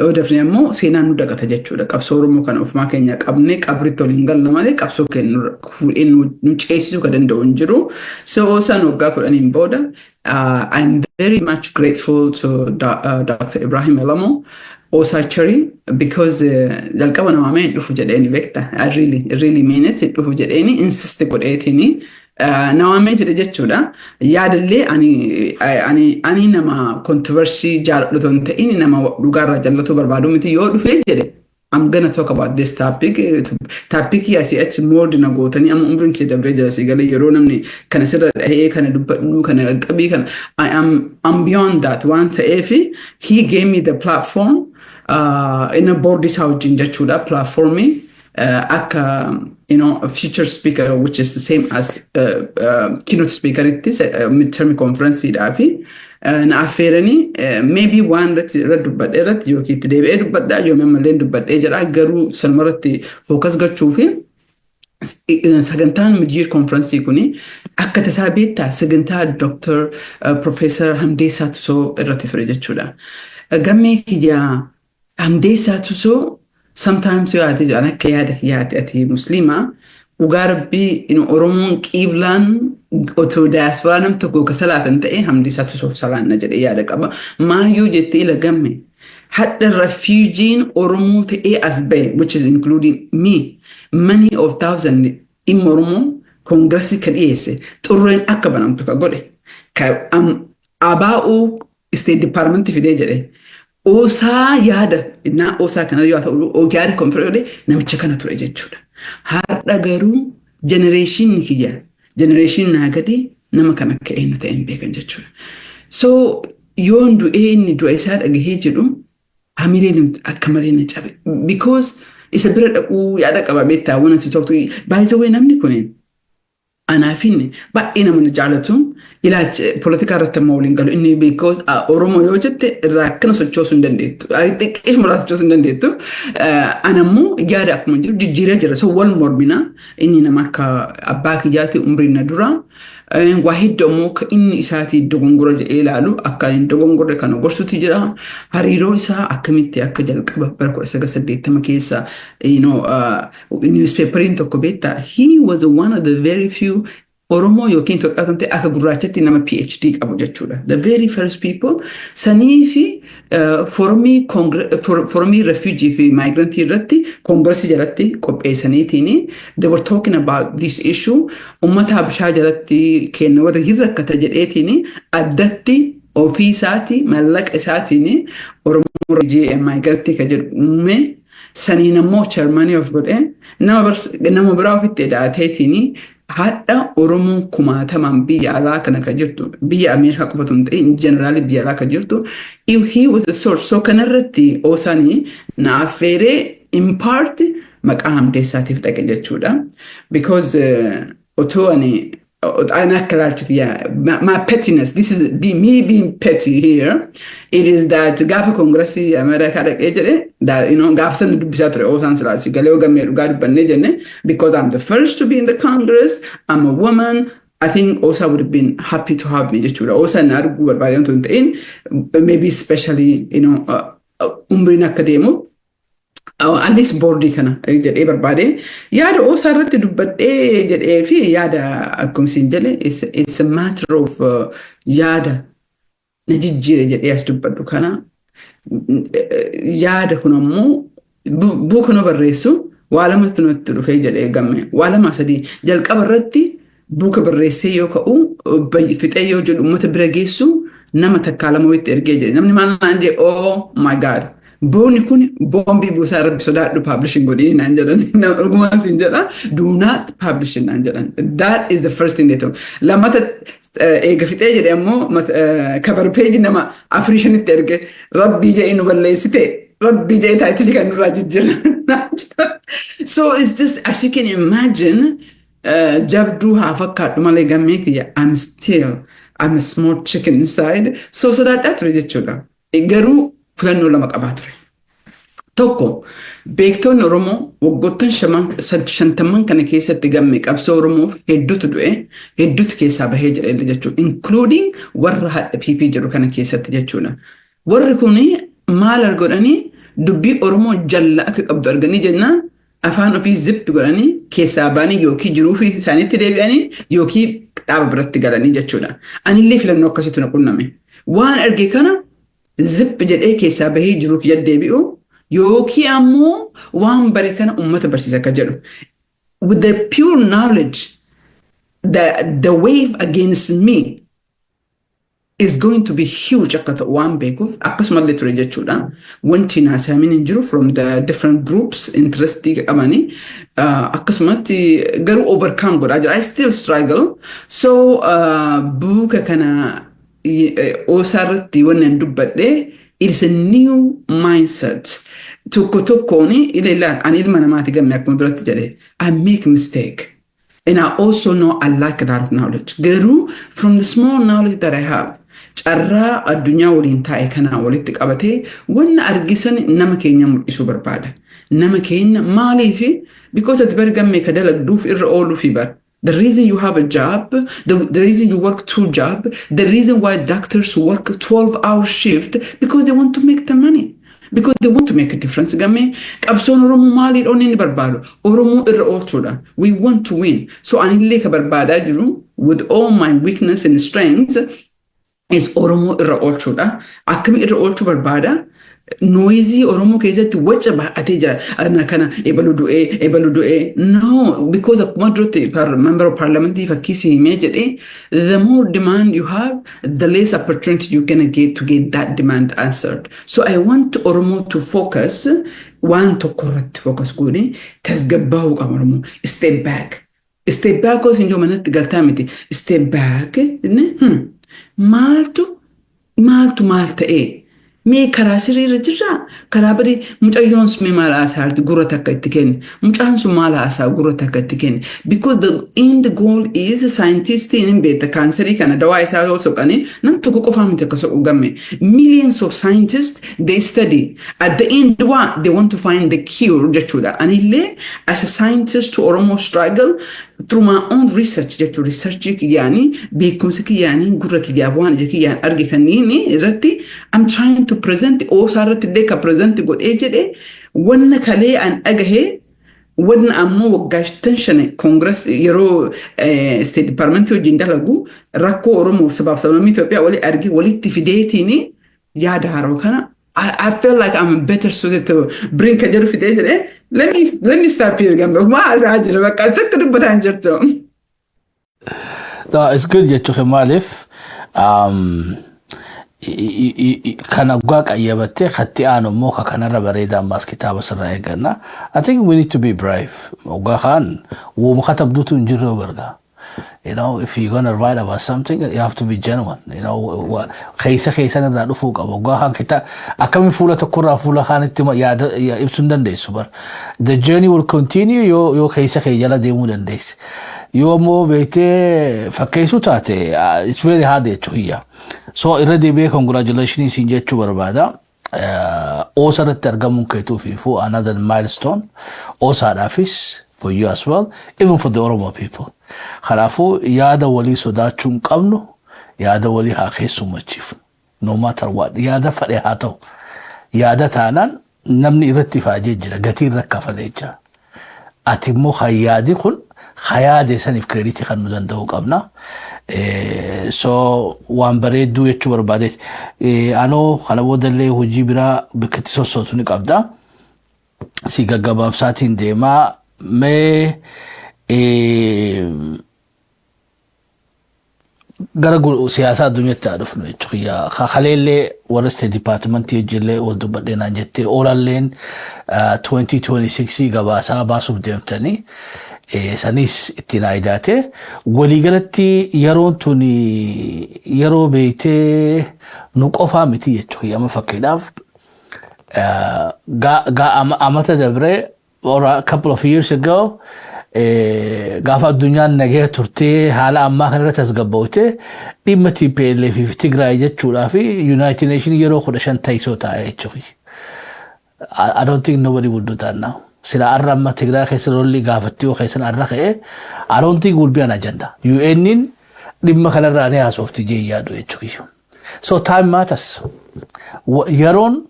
Yoo dafne ammoo seenaan nu dagata jechuudha. Qabsoo Oromoo kana ofumaa keenya qabnee qabritti waliin galla malee qabsoo keenya fuudhee nu ceesisuu kan danda'u hin jiru. So OSAn waggaa 10n booda, I'm very much grateful to Dr. Ibrahim Elamo, OSA chair, because jalqaba namaa mee dhufu jedheeni beekta. I really, really mean it, dhufu jedheeni insist godheetini nawaamee jedhe jechuudha. Yaadallee ani nama controversy jaalladhu otoo hin ta'in, nama dhugaarraa jallatuu barbaadu miti. Yoo dhufee jedhe, I'm gonna talk about this topic. Topicii asii achi mold na gootanii amma umriin kee dabree jira, asii galee yeroo namni kana sirra dhahee kana dubbadhu kana qaqqabii kana, I am I'm beyond that waan ta'eef, he gave me the platform in a board isaa wajjin jechuudha, platformii akka a future speaker, which is the same as keynote speaker itti midterm conference dhaa fi na affeeranii. Maybe waan irratti irra dubbadhee irratti yookiin itti deebi'ee dubbadhaa yoo ammallee dubbadhee jedha, garuu sanuma irratti focus gochuu fi sagantaan mid-year conference kuni akka tasaa beektaa sagantaa Dr. Professor Hamdeessaa Tusoo irratti ture jechuudha. Gammee kiyyaa, Hamdeessaa Tusoo sometimes yoo yaade jedhan, akka yaada kiyyaatti, ati musliimaa, dhugaa rabbii Oromoon qiiblaan otoo daasporaa nam tokko ka salaatan ta'e Hamdeessaa Tusoof salaanna jedhee yaada qaba. Maayyoo jettee ila gamme hadha refugeen Oromoo ta'ee as bahe, which is including me, many of thousand dhimma Oromoo Congressii ka dhiyeesse, xurreen akka banamtu ka godhe, ka ABO State Department fidee jedhe. OSA yaada naa OSA kana yoo ta'u yaada conference namicha kana ture jechuudha. Har'a garuu generation kiyya, generation naa gadi nama kan akka eenyu ta'e hin beekan jechuudha. So yoon du'ee inni du'a isaa dhagahee jedhu hamileen akka malee na cabe. Because isa bira dhaquu yaada qaba beektaa, wanti to talk to. By the way, namni kun anaaf inni baay'ee nama na jaalatu, ilaalcha poolitikaa irratti ammoo waliin galu inni, because Oromoo yoo jette irraa akkana sochoosuu hin dandeettu. Xiqqeeshuma irraa sochoosuu hin dandeettu. Ana ammoo yaada akkuma jiru jijjiiree jira. So wal mormina, inni nama akka abbaa kiyyaatti umriin na dura. Waa hedduu ammoo akka inni isaatii dogongora jedhee ilaalu akka inni dogongorre kan gorsutu jira. Hariiroo isaa akkamitti akka jalqaba bara 1980 keessa newspaperiin tokko beektaa, he was one of the very few Oromoo yookiin Itoophiyaa kan ta'e akka gurraachatti nama PhD qabu jechuudha. The very first people sanii fi forumii refugee fi migrantii irratti Congressii jalatti qopheessaniitiin they were talking about this issue. Uummata Habashaa jalatti kenna warra hin rakkata jedheetiin addatti ofii isaati mallaqa isaatiin Oromoo refugee migrantii kan jedhu uume. Saniin ammoo chairmanii of godhee nama biraa ofitti edaateetiin hadha Oromoon kumaatamaan biyya alaa kana kan jirtu, biyya Ameerikaa qofatu hin ta'in, generally biyya alaa kan jirtu, he was the source. So kanarratti OSAanii na affeeree in part maqaa Hamdeessaatiif dhaqe jechuudha. Because otoo ani akka ilaalcha kiyyaa, my pettiness, this is me being petty here, it is that gaafa Congressii Ameerikaa dhaqee jedhe that gaafa sana dubbisaa ture OSAn silaasi galee gammee dhugaa dubbannee jenne, because I'm the first to be in the Congress, I'm a woman, I think OSA would have been happy to have me jechuudha. OSA na arguu barbaade otoo hin ta'in, maybe especially umriin akka deemu at least boardii kana jedhee barbaade yaada OSA irratti dubbadhee jedhee fi yaada akkuma isin jedhe, it's a matter of yaada na jijjiire jedhee as dubbadhu kana. Yaada kun ammoo buuka nu barreessu waa lamatti nutti dhufee jedhee gamme, waa lama sadii. Jalqaba irratti buuka barreessee yoo ka'u fixee yoo jedhu uummata bira geessu nama takkaa lama walitti ergee jedhe, namni maal naan jedhe? "Oh my God, boonni kun boombii buusaa, rabbi sodaadhu, publishing godhini" naan jedhan. Dhugumaan siin jedha, "Do not publish" naan jedhan. That is the first thing they told. Lammata eega fixee jedhe ammoo cover page nama afurii shanitti erge, "Rabbii jedhee nu balleessite, rabbii jedhee titlii kan nurraa jijjiira." So it's just, as you can imagine, jabduu haa fakkaadhu malee gammee kiyya, I'm still I'm a small chicken inside. So sodaadhaa ture jechuudha. Garuu filannoo lama qabaa ture. Tokko, beektonni Oromoo waggoottan 50n kana keessatti, gamme, qabsoo Oromoof hedduutu du'e, hedduutu keessaa bahee jedhe jechuudha. Including warra hadha PP jedhu kana keessatti jechuudha. Warri kuni maal argodhanii, dubbii Oromoo jalla akka qabdu arganii jennaan afaan ofii zip godhanii keessaa ba'anii yookiin jiruu fi isaaniitti deebi'anii yookiin dhaaba biratti galanii jechuudha. Anillee filannoo akkasitti na qunname. Waan arge kana zip jedhee keessaa bahee jiruu kiyya deebi'u yookiin ammoo waan bare kana uummata barsiisa akka jedhu. With the pure knowledge, the wave against me is going to be huge akka ta'u waan beekuuf akkasumallee ture jechuudha. Wanti naasaamin hin jiru from the different groups interestii qabanii akkasumatti garuu overcome godhaa jira. I still struggle. So buuka kana OSA irratti wanni an dubbadhe, it is a new mindset. Tokko tokkoon ilaal, ani ilma namaati gamme, akkuma duratti jedhe, I make mistake. And I also know I lack a lot of knowledge. Garuu from the small knowledge that I have, carraa addunyaa waliin taa'e kanaa walitti qabatee wanna argisan nama keenya mul'isuu barbaada. Nama keenya maaliifi? Because ati bari, gammee, ka dalagduuf irra ooluufi bar. The reason you have a job, the reason you work two job, the reason why doctors work 12-hour shift, because they want to make the money. Because they want to make a difference. Gammee, qabsoon Oromoo maaliidha inni inni barbaadu? Oromoo irra oolchuudha. We want to win. So anillee ka barbaadaa jiru, with all my weakness and strengths, is Oromoo irra oolchuudha. Akkami irra oolchuu barbaada? Noise Oromoo keessatti waca baay'atee jira. Ana kana ebalu du'ee, ebalu du'ee. No, because akkuma duratti member of parliamentii fakkii si himee jedhee, the more demand you have, the less opportunity you're gonna get to get that demand answered. So I want Oromoo to focus, waan tokko irratti focus goone tasgabbaa'uu qaba Oromoo. Step back. Step back osoo hin jiru manatti galtaa miti. Step back. Maaltu maaltu maal ta'ee? Mee karaa sirriirra jirraa? Karaa barii mucayyoon sun maal haasaa jirti, gurra takka itti kenne. Mucaan sun maal haasaa, gurra takka itti kenne. Because the end goal is, scientistiin hin beekta, kaansarii kana dawaa isaa yoo soqanii nam tokko qofaa miti akka soqu, gamme. Millions of scientists, they study. At the end, what? They want to find the cure jechuudha. Anillee as a scientist to Oromo struggle through my own research jechuudha. Research kiyyaanii, beekumsa kiyyaanii, gurra kiyyaa, waan ija kiyyaan arge kanniini irratti I'm trying to present. OSA irratti illee ka present godhee jedhe, wanna kalee an dhagahee, wanna ammoo waggaa 55 Congress yeroo State Department wajjin dalagu rakkoo Oromoo sabaaf sablammii Itoophiyaa walii arge walitti fideetiin yaada haroo kana I feel like I'm better suited to bring ka jedhu fidee jedhee. Let me stop here, gambe maa haasaa jira, bakka takka dubbataa hin jirtu. No, it's good jechuun maaliif kana dhugaa qayyabattee katti aanu immoo ka kanarra bareedaa ammaas kitaaba sirraa eegganna. I think we need to be brave. Dhugaa kaan wooma katabduutu hin jirre bargaa. If you're gonna write about something, you have to be genuine. Keessa keessan irraa dhufuu qaba. Dhugaa kaan kitaaba akkamiin fuula tokkorraa fuula kaanitti yaada ibsuu hin dandeessu bar. The journey will continue yoo keessa kee jala deemuu dandeesse. Yoo ammoo beektee fakkeessuu taate, it's very hard jechuu. So irra deebi'ee congratulations siin jechuu barbaada. OSA irratti argamuun keetuu fi for another milestone. OSAdhaafis, for you as well, even for the Oromo people. Kanaafuu yaada walii sodaachuu hin qabnu, yaada walii haa keessummachiifnu. No matter what, yaada fedhe haa ta'u. Yaada taanaan namni irratti ifaajee jira, gatii irra kafalee jira. Ati immoo kan yaadi kun yaade saniif credit kan nu danda'uu qabna. So waan bareedduu jechuu barbaadeeti. Anoo kana boodallee hojii biraa bakka itti sossootu ni qabda. Si gaggabaabsaatiin deemaa mee gara siyaasaa addunyaatti haa dhufnu jechuudha. Kaleellee warra State Department wajjillee wal dubbadhee naan jettee oolalleen 2026 gabaasaa baasuuf deemtanii sanis ittiin aayidaate. Waliigalatti yeroon tun yeroo beektee nu qofaa miti jechuudha. Amma fakkiidhaaf amata dabree or a couple of years ago Gaafa addunyaan nagaya turtee, haala ammaa kana irratti tasgabboofte, dhimma TPLF fi Tigraay jechuudhaa fi United Nation yeroo 15 teessoo taa'e jechuudha. I don't think nobody would do that now. Sila arra amma Tigraay keessa lolli gaafatti yoo keessan arra ka'e, I don't think would be an agenda. UN'n dhimma kanarraa ni haasofti jee yaadu jechuudha. So time matters. Yeroon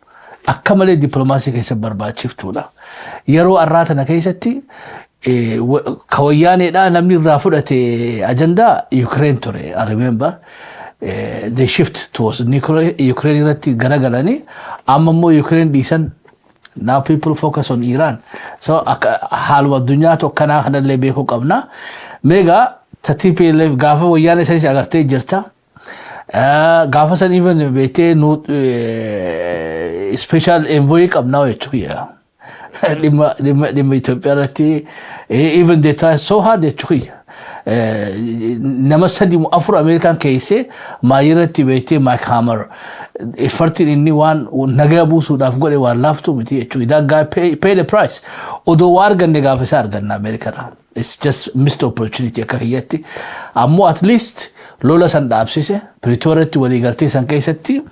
akka malee dippiloomaasii keessa barbaachiftuudha. Yeroo arraa tana keessatti ka wayyaaneedha namni irraa fudhate ajandaa Ukraine ture. I remember they shift towards Ukraine irratti garagalanii, amma immoo Ukraine dhiisan. Now people focus on Iran. So akka haaluma addunyaa tokkanaa kanallee beekuu qabna. Meegaa ta TPLF gaafa wayyaanee sanis agartee jirta. Gaafa san even beektee nu special envoy qabnaa jechuudha. Dhimma Itoophiyaa irratti even they try so hard jechuudha. Nama sadi afur Ameerikaan keessee maayii irratti beektee Mike Hammer effortiin inni waan nagaa buusuudhaaf godhe waan laaftu miti jechuudha. That guy pay the price. Odoo waa arganne gaafa isaa arganna Ameerikarraa. It's just missed opportunity akka kiyyatti. Ammoo at least lola san dhaabsise. Pretooriyaatti waliigaltee san keessatti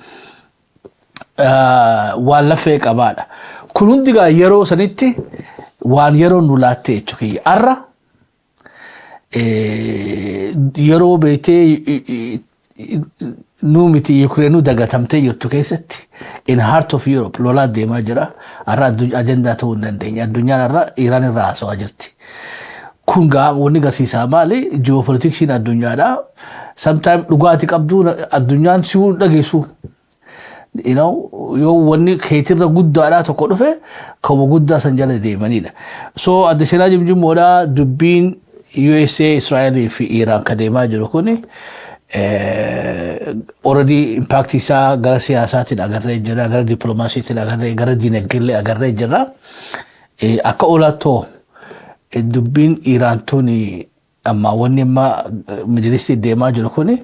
waan lafee qabaadha. Kun hundi gaa yeroo sanitti waan yeroo nu laatte jechuudha. Arra yeroo beektee nu miti Yukreenuu dagatamtee jirtu keessatti in heart of Europe lolaa deemaa jira. Har'a ajandaa ta'uu hin dandeenye. Addunyaan har'a Iraan irraa haasawaa jirti. Kun gaa wanni garsiisaa maali? Ji'oopolitiksiin addunyaadha. Sometime dhugaatii qabdu addunyaan si dhageessu. Yoo wanni keetirra guddaadhaa tokko dhufe, kama guddaa san jala deemanidha. So adda seenaa jimjimmoodhaa dubbiin USA, Israa'elii fi Iraan ka deemaa jiru kuni already impact isaa gara siyaasaatiin agarree jira, gara dippiloomaasiitiin agarree, gara dinagdeellee agarree jira. Akka olaatoo dubbiin Iraan tuni amma wanni amma Middle East deemaa jiru kuni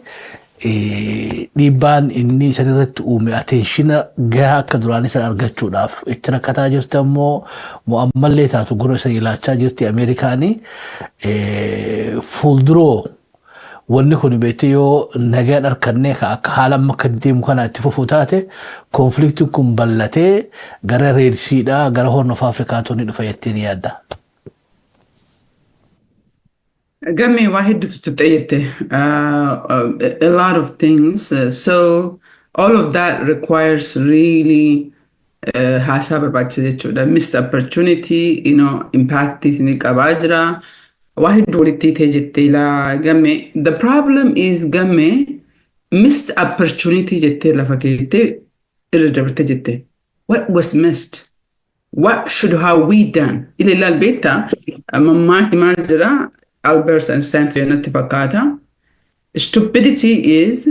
dhiibbaan inni isan irratti uume attention gahaa akka duraanii san argachuudhaaf itti rakkataa jirti, ammoo ammallee taatu gurra isa ilaachaa jirti Ameerikaanii. Fuulduroo wanni kun beekte yoo nagaan harkannee ka akka haala amma akka deemu kana itti fufuu taate, conflictiin kun bal'atee gara Red Seadhaa, gara Horn of Africaatu ni dhufa jettee ni yaadda. Gammee, waa hedduutu tuxxeeyyatte. A lot of things. So all of that requires really haasaa barbaachisa jechuudha. Missed opportunity, impact ni qabaa jira. Waa hedduu walitti hiitee jettee ilaa gammee. The problem is, gammee, missed opportunity jettee lafa keettee irra dabarte jette. What was missed? What should have we done? Ila ilaal, beektaa, mammaa himaa jira. Albert Einstein natti fakkaata. Stupidity is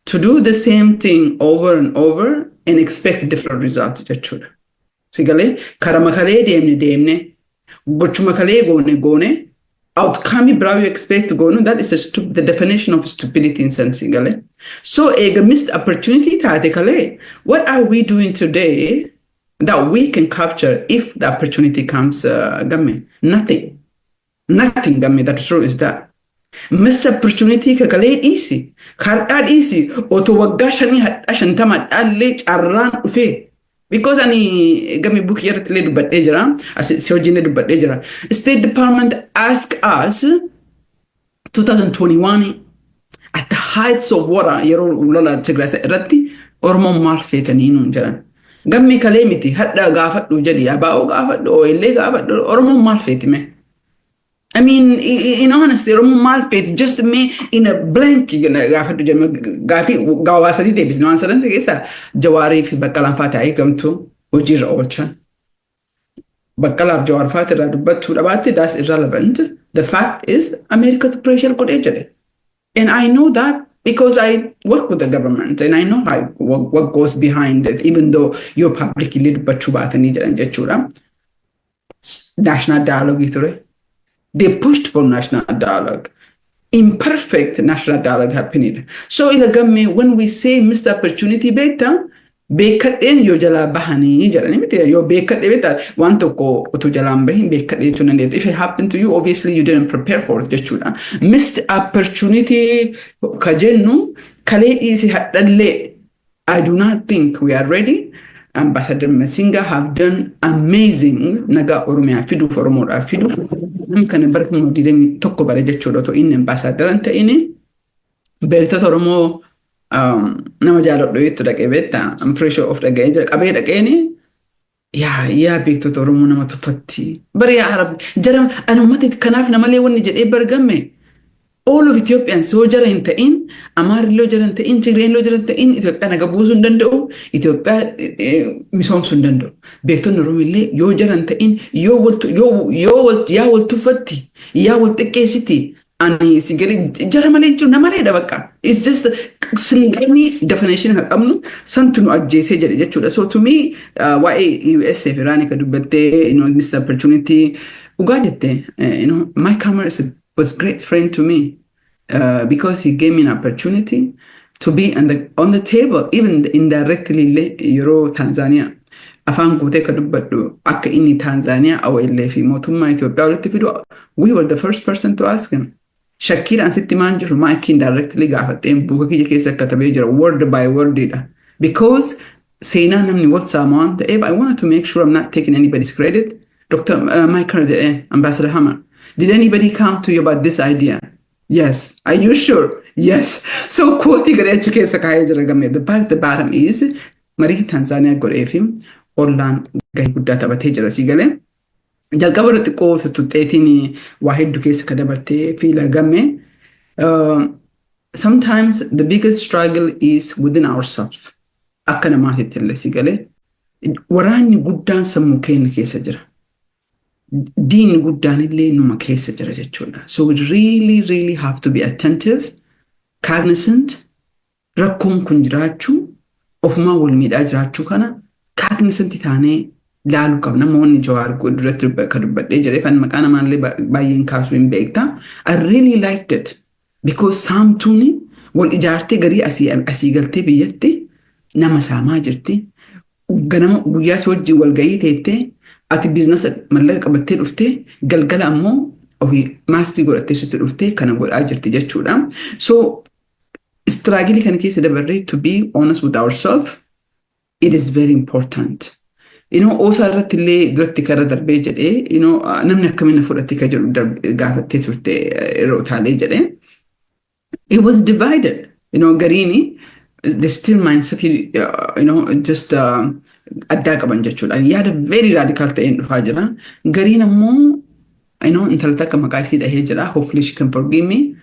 to do the same thing over and over and expect different result jechuudha. Sigalee karama kalee deemne deemne, gochuma kalee goone goone, outcome biraa you expect goonu, that is the definition of stupidity in sense galee. So eega missed opportunity taate kalee, what are we doing today that we can capture if the opportunity comes, gamme? Nothing. Nothing, gamme. That's true is that. Missed opportunity ka kalee dhiisi. Har'aa dhiisi. Otoo waggaa 5 hadhaa 50 hadhaallee carraan dhufee. Because ani gami bookii irratti illee dubbadhee jira. Si hojiin illee dubbadhee jira. State Department ask us 2021 at the heights of war, yeroo lola Tigraay irratti, Oromoon maal feetanii nuun jedhan. Gammee, kalee miti, hadha gaafadhu jedhi, abaa'oo gaafadhu, ooyillee gaafadhu, Oromoon maal feeti mee? I mean, in honesty, Oromoon maal feeti? Just me in a blank gaafadhu jedhame, gaafii gabaabaa sadii deebisne. Waan sadan keessaa Jawaarii fi Baqqalaan fa'aa taa'ee gamtuu hojiirra oolchan. Baqqalaaf Jawaar fa'aa irraa dubbattuu dhabaatte, that's irrelevant. The fact is America pressure godhee jedhe. And I know that because I work with the government and I know what goes behind it, even though you're publicly dubbachuu baatanii jedhan jechuudha. National dialogue ture. They pushed for national dialogue. Imperfect national dialogue happening. So ila gamme, when we say missed opportunity, beektaa, Beekadheen yoo jalaa bahanii jedhanii miti, yoo beekadhee beektaa, waan tokko utuu jalaan bahin beekadhee jechuu dandeetta. If it happened to you, obviously you didn't prepare for it jechuudha. Missed opportunity ka jennu kalee dhiisi hadhallee, I do not think we are ready. Ambassador Masinga have done amazing nagaa Oromiyaa fiduuf, Oromoodhaaf fiduuf. Nam kana bara 2021 bare jechuudha otoo inni ambassador hin ta'ini. Beektota Oromoo nama jaaladhu itti dhaqee beektaa, I'm pretty sure of dhaga'ee jira, qabee dhaqeeni yaa beektota Oromoo nama tuffatti. Bari yaa Arab jara ani uummata kanaaf namalee wanni jedhee bargamme. All of Ethiopians yoo jara hin ta'in, Amaarri yoo jara hin ta'in, Tigreen yoo jara hin ta'in, Itoophiyaa naga buusuu hin danda'u, Itoophiyaa misoomsuu hin danda'u. Beektonni Oromoo illee yoo jara hin ta'in, yoo wal yoo wal yaa wal tuffatti, yaa wal xiqqeessiti, ani si gali jara malee jiru namaleedha bakka. It's just singalii definition kan qabnu santu nu ajjeesee jedhe jechuudha. So to me, waa'ee USA fi Iraan ka dubbattee, missed opportunity dhugaa jette, Mike Hammer was great friend to me because he gave me an opportunity to be on the table, even indirectly illee yeroo Tanzania afaan guutee ka dubbadhu akka inni Tanzania OLA fi mootummaa Itoophiyaa walitti fidu, we were the first person to ask him. Shakkiidhaan sitti maan jiru, Mike indirectly gaafadheen buuka kiyya keessa katabee jira word by wordidha. Because seenaa namni wal saama waan ta'eef, I wanted to make sure I'm not taking anybody's credit. Dr. Mike jedhee, Ambassador Hammer, did anybody come to you about this idea? Yes. Are you sure? Yes. So quote godhee achi keessa kaa'ee jira gammee. The fact the bottom is marii Tanzaaniyaa godhee fi ollaan gahee guddaa taphatee jira si galee. Jalqaba irratti xiqqoo tuttuxxeetiin waa hedduu keessa ka dabartee fiila gamme. Sometimes the biggest struggle is within ourselves. Akka namaatitti illee si galee. Waraanni guddaan sammuu keenya keessa jira. Diinni guddaan illee numa keessa jira jechuudha. So we really, really have to be attentive, cognizant, rakkoon kun jiraachuu, ofumaa wal miidhaa jiraachuu kana cognizant taanee laaluu qabna. Namoonni Jawaar duratti ka dubbadhee jedhee kan maqaa namaallee baay'een kaasuu hin beekta. I really liked it because saamtuuni wal ijaartee garii asii galtee biyyatti nama saamaa jirti. Ganama guyyaa si wajjin wal gahii teettee ati business mallaqa qabattee dhuftee, galgala ammoo ofii maastii godhattee sitti dhuftee kana godhaa jirti jechuudha. So struggle kana keessa dabarree to be honest with ourselves, it is very important. OSA irratti illee duratti karra darbee jedhee, namni akkamiin na fudhatte ka jedhu gaafattee turte yeroo utaalee jedhee. It was divided. Gariini the still mindset, just addaa qaban jechuudha. Yaada very radical ta'een dhufaa jira. Gariin ammoo, intala takka maqaa isii dhahee jira. Hopefully she can forgive me.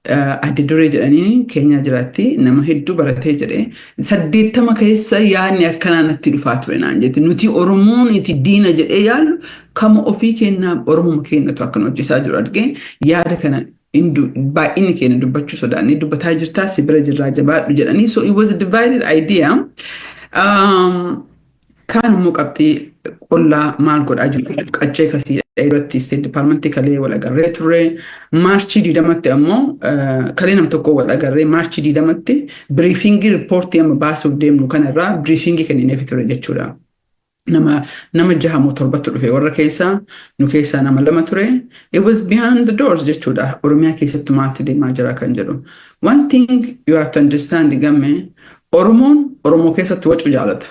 Adde Duree jedhanii Keenyaa jiraatti, nama hedduu baratee jedhee, 80 keessa yaadni akkanaa natti dhufaa ture naan jette. Nuti Oromoon itti diina jedhee yaallu kama ofii kennaa Oromuma keenyatu akkana hojjetaa jiru argee, yaada kana baay'inni keenya dubbachuu sodaannee dubbataa jirtaa, si bira jirraa, jabaadhu jedhanii. So it was a divided idea. Kaan immoo qabxii qollaa maal godhaa jiru qaccee kasii irratti State Department kalee wal agarree turre. March 20tti ammoo kalee nam tokko wal agarree, March 20tti briefing report amma baasuuf deemnu kanarraa briefing kennineef ture jechuudha. Nama jaha moo torbatti dhufe, warra keessaa nu keessaa nama lama ture. It was behind the doors jechuudha. Oromiyaa keessatti maaltu deemaa jira kan jedhu. One thing you have to understand gamme, Oromoon Oromoo keessatti wacuu jaalata.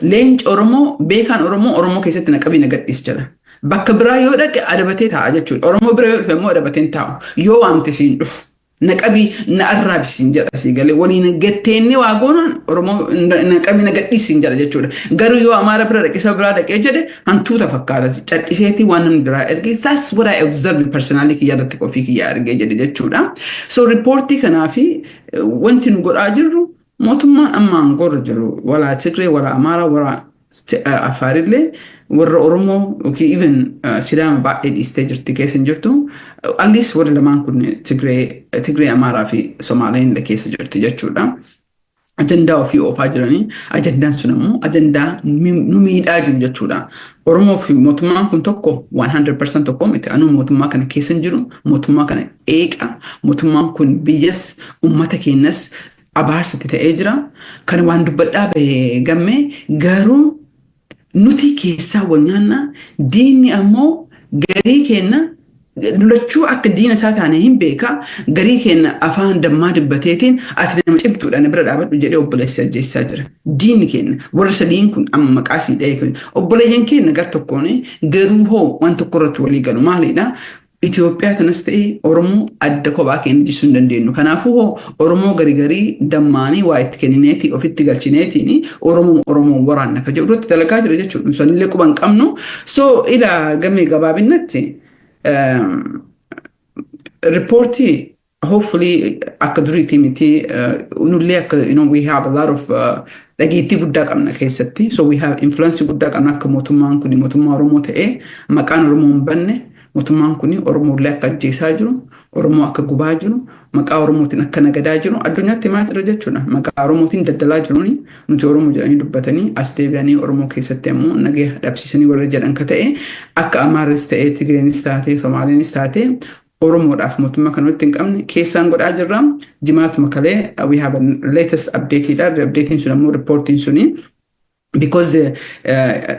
Leenci Oromoo, beekaan Oromoo, Oromoo keessatti na qabii na gadhiis jedha. Bakka biraa yoo dhaqe adabatee taa'a jechuudha. Oromoo bira yoo dhufe immoo adabatee hin taa'u. Yoo waamte siin dhufu. Na qabii na arraabisiin jedha sii galee, waliin gatteenne waa goonaan Oromoo na qabii na gadhiisiin jedha jechuudha. Garuu yoo Amaara bira dhaqe, isa biraa dhaqee jedhe, hantuuta fakkaata. Cadhiseetii waan namni biraa ergee, that's what I observe personally kiyya irratti ofii kiyya argee jedhe jechuudha. So report kanaafi wanti nu godhaa jirru, mootummaan amma aangoorra jiru walaa Tigree, walaa Amaaraa, walaa Afaarillee, warra Oromoo yookiin even Sidaama baay'ee dhiistee jirti keessa hin jirtu. At least warri lamaan kun Tigree, Amaaraa fi Somaaleen keessa jirti jechuudha. Ajandaa ofii oofaa jiranii, ajandaan sun ammoo ajandaa nu miidhaa jiru jechuudha. Oromoo fi mootummaan kun tokko 100% tokko miti. Anuu mootummaa kana keessa hin jiru, mootummaa kana eeqa, mootummaan kun biyyas uummata keenyas Abaarsatti ta'ee jira. Kan waan dubbadhaa bahe, gammee, garuu nuti keessaa wal nyaanna. Diinni ammoo garii kenna lolachuu akka diina isaa taane hin beeka. Garii kenna afaan dammaa dubbateetiin, "Ati nama cimtuudha, na bira dhaabadhu," jedhee obboleessi ajjeessaa jira. Diinni kenna warra sadiin kun amma maqaa sii dha'ee kun obboleeyyan kenna gar tokkoon. Garuu hoo waan tokko irratti walii galu maalidha? Itoophiyaa kanas ta'e Oromoo adda kophaa keenya jisuu hin dandeenyu. Kanaafuu hoo Oromoo garii garii dammaanii waa itti kennineeti ofitti galchineetiin Oromoo Oromoo waraanna ka jedhu irratti dalagaa jira jechuudha. Sanillee quba hin qabnu. So ila gamee gabaabinatti riippoortii hopefully akka duriitii miti. Nullee akka we have a lot of dhageettii guddaa qabna keessatti, so we have influence guddaa qabna. Akka mootummaan kun mootummaa Oromoo ta'ee maqaan Oromoo hin banne, mootummaan kun Oromollee akka ajjeesaa jiru, Oromoo akka gubaa jiru, maqaa Oromootiin akka nagadaa jiru addunyaatti himaa jira jechuudha. Maqaa Oromootiin daldalaa jiruuni nuti Oromoo jedhanii dubbatanii as deebi'anii Oromoo keessatti ammoo nagaya dhabsiisanii warra jedhan ka ta'e, akka Amaarris ta'ee, Tigreenis taatee, Somaaliinis taatee, Oromoodhaaf mootummaa kan walitti hin qabne keessaan godhaa jirra. Jimaatuma kalee we have a latest update dha. Updatein sun ammoo reportiin suni because the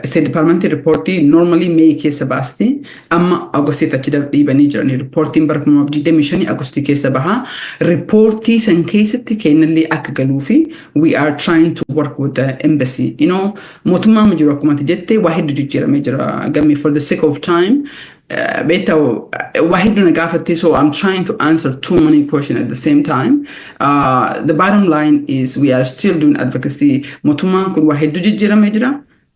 State Department reportii normally May keessa baasti, amma Augustii achi dhiibanii jirani. Reportiin bara 2025 Augustii keessa baha. Reportii san keessatti kennallee akka galuu fi we are trying to work with the embassy. Mootummaan jiru akkuma ati jette waa hedduu jijjiiramee jira, gammee. For the sake of time, beektaa, waa hedduu na gaafatte, so I'm trying to answer too many questions at the same time. The bottom line is we are still doing advocacy. Mootummaan kun waa hedduu jijjiiramee jira.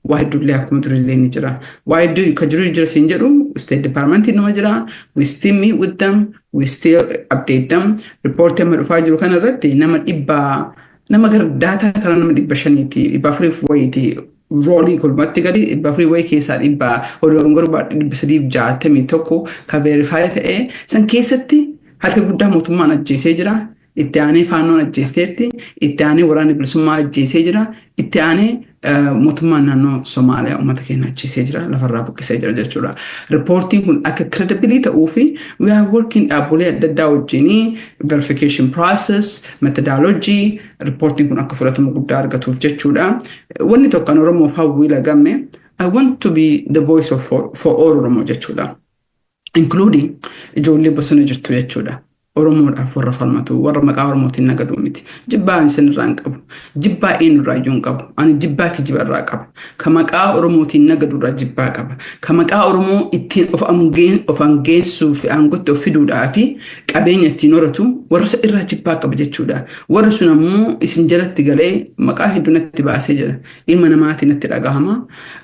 Waa hedduullee akkuma durillee ni jira. Waa hedduu ka jiru jira siin jedhu, State Department numa jira. We still meet with them. We still update them. Report amma dhufaa jiru kana irratti nama 100, nama gara daataa kana nama 500ti, 400 wayiiti. Roolii kolmatti gadi 400 wayii keessaa dhibba oduun garuu 361 ka verify ta'ee, san keessatti harka guddaa mootummaan ajjeesee jira. Itti aanee faannoon ajjeesteerti. Itti aanee waraanni bilisummaa ajjeesee jira. Itti aanee mootummaan naannoo Somaaliyaa uummata keenya ajjeesee jira. Lafarraa buqqisee jira jechuudha. Riippoortiin kun akka credible ta'uu fi we are working dhaabbolee adda addaa wajjinii verification process, methodology, riippoortiin kun akka fudhatama guddaa argatuuf jechuudha. Wanni tokko kan Oromoof hawwii lagamme, I want to be the voice of for all Oromoo jechuudha. Including ijoollee bosona jirtu jechuudha. Oromoodhaaf warra falmatu, warra maqaa Oromootiin nagaduu miti. Jibbaa isin irraa hin qabu. Jibbaa eenyurraa iyyuu hin qabu. Ani jibbaa kijiba irraa qaba. Ka maqaa Oromootiin nagadu irraa jibbaa qaba. Ka maqaa Oromoo ittiin of angeessuu fi aangootti of fiduudhaa fi qabeenya ittiin horatu warra isa irraa jibbaa qaba jechuudha. Warri sun ammoo isin jalatti galee maqaa hedduu natti baasee jira. Ilma namaatiin natti dhagahama.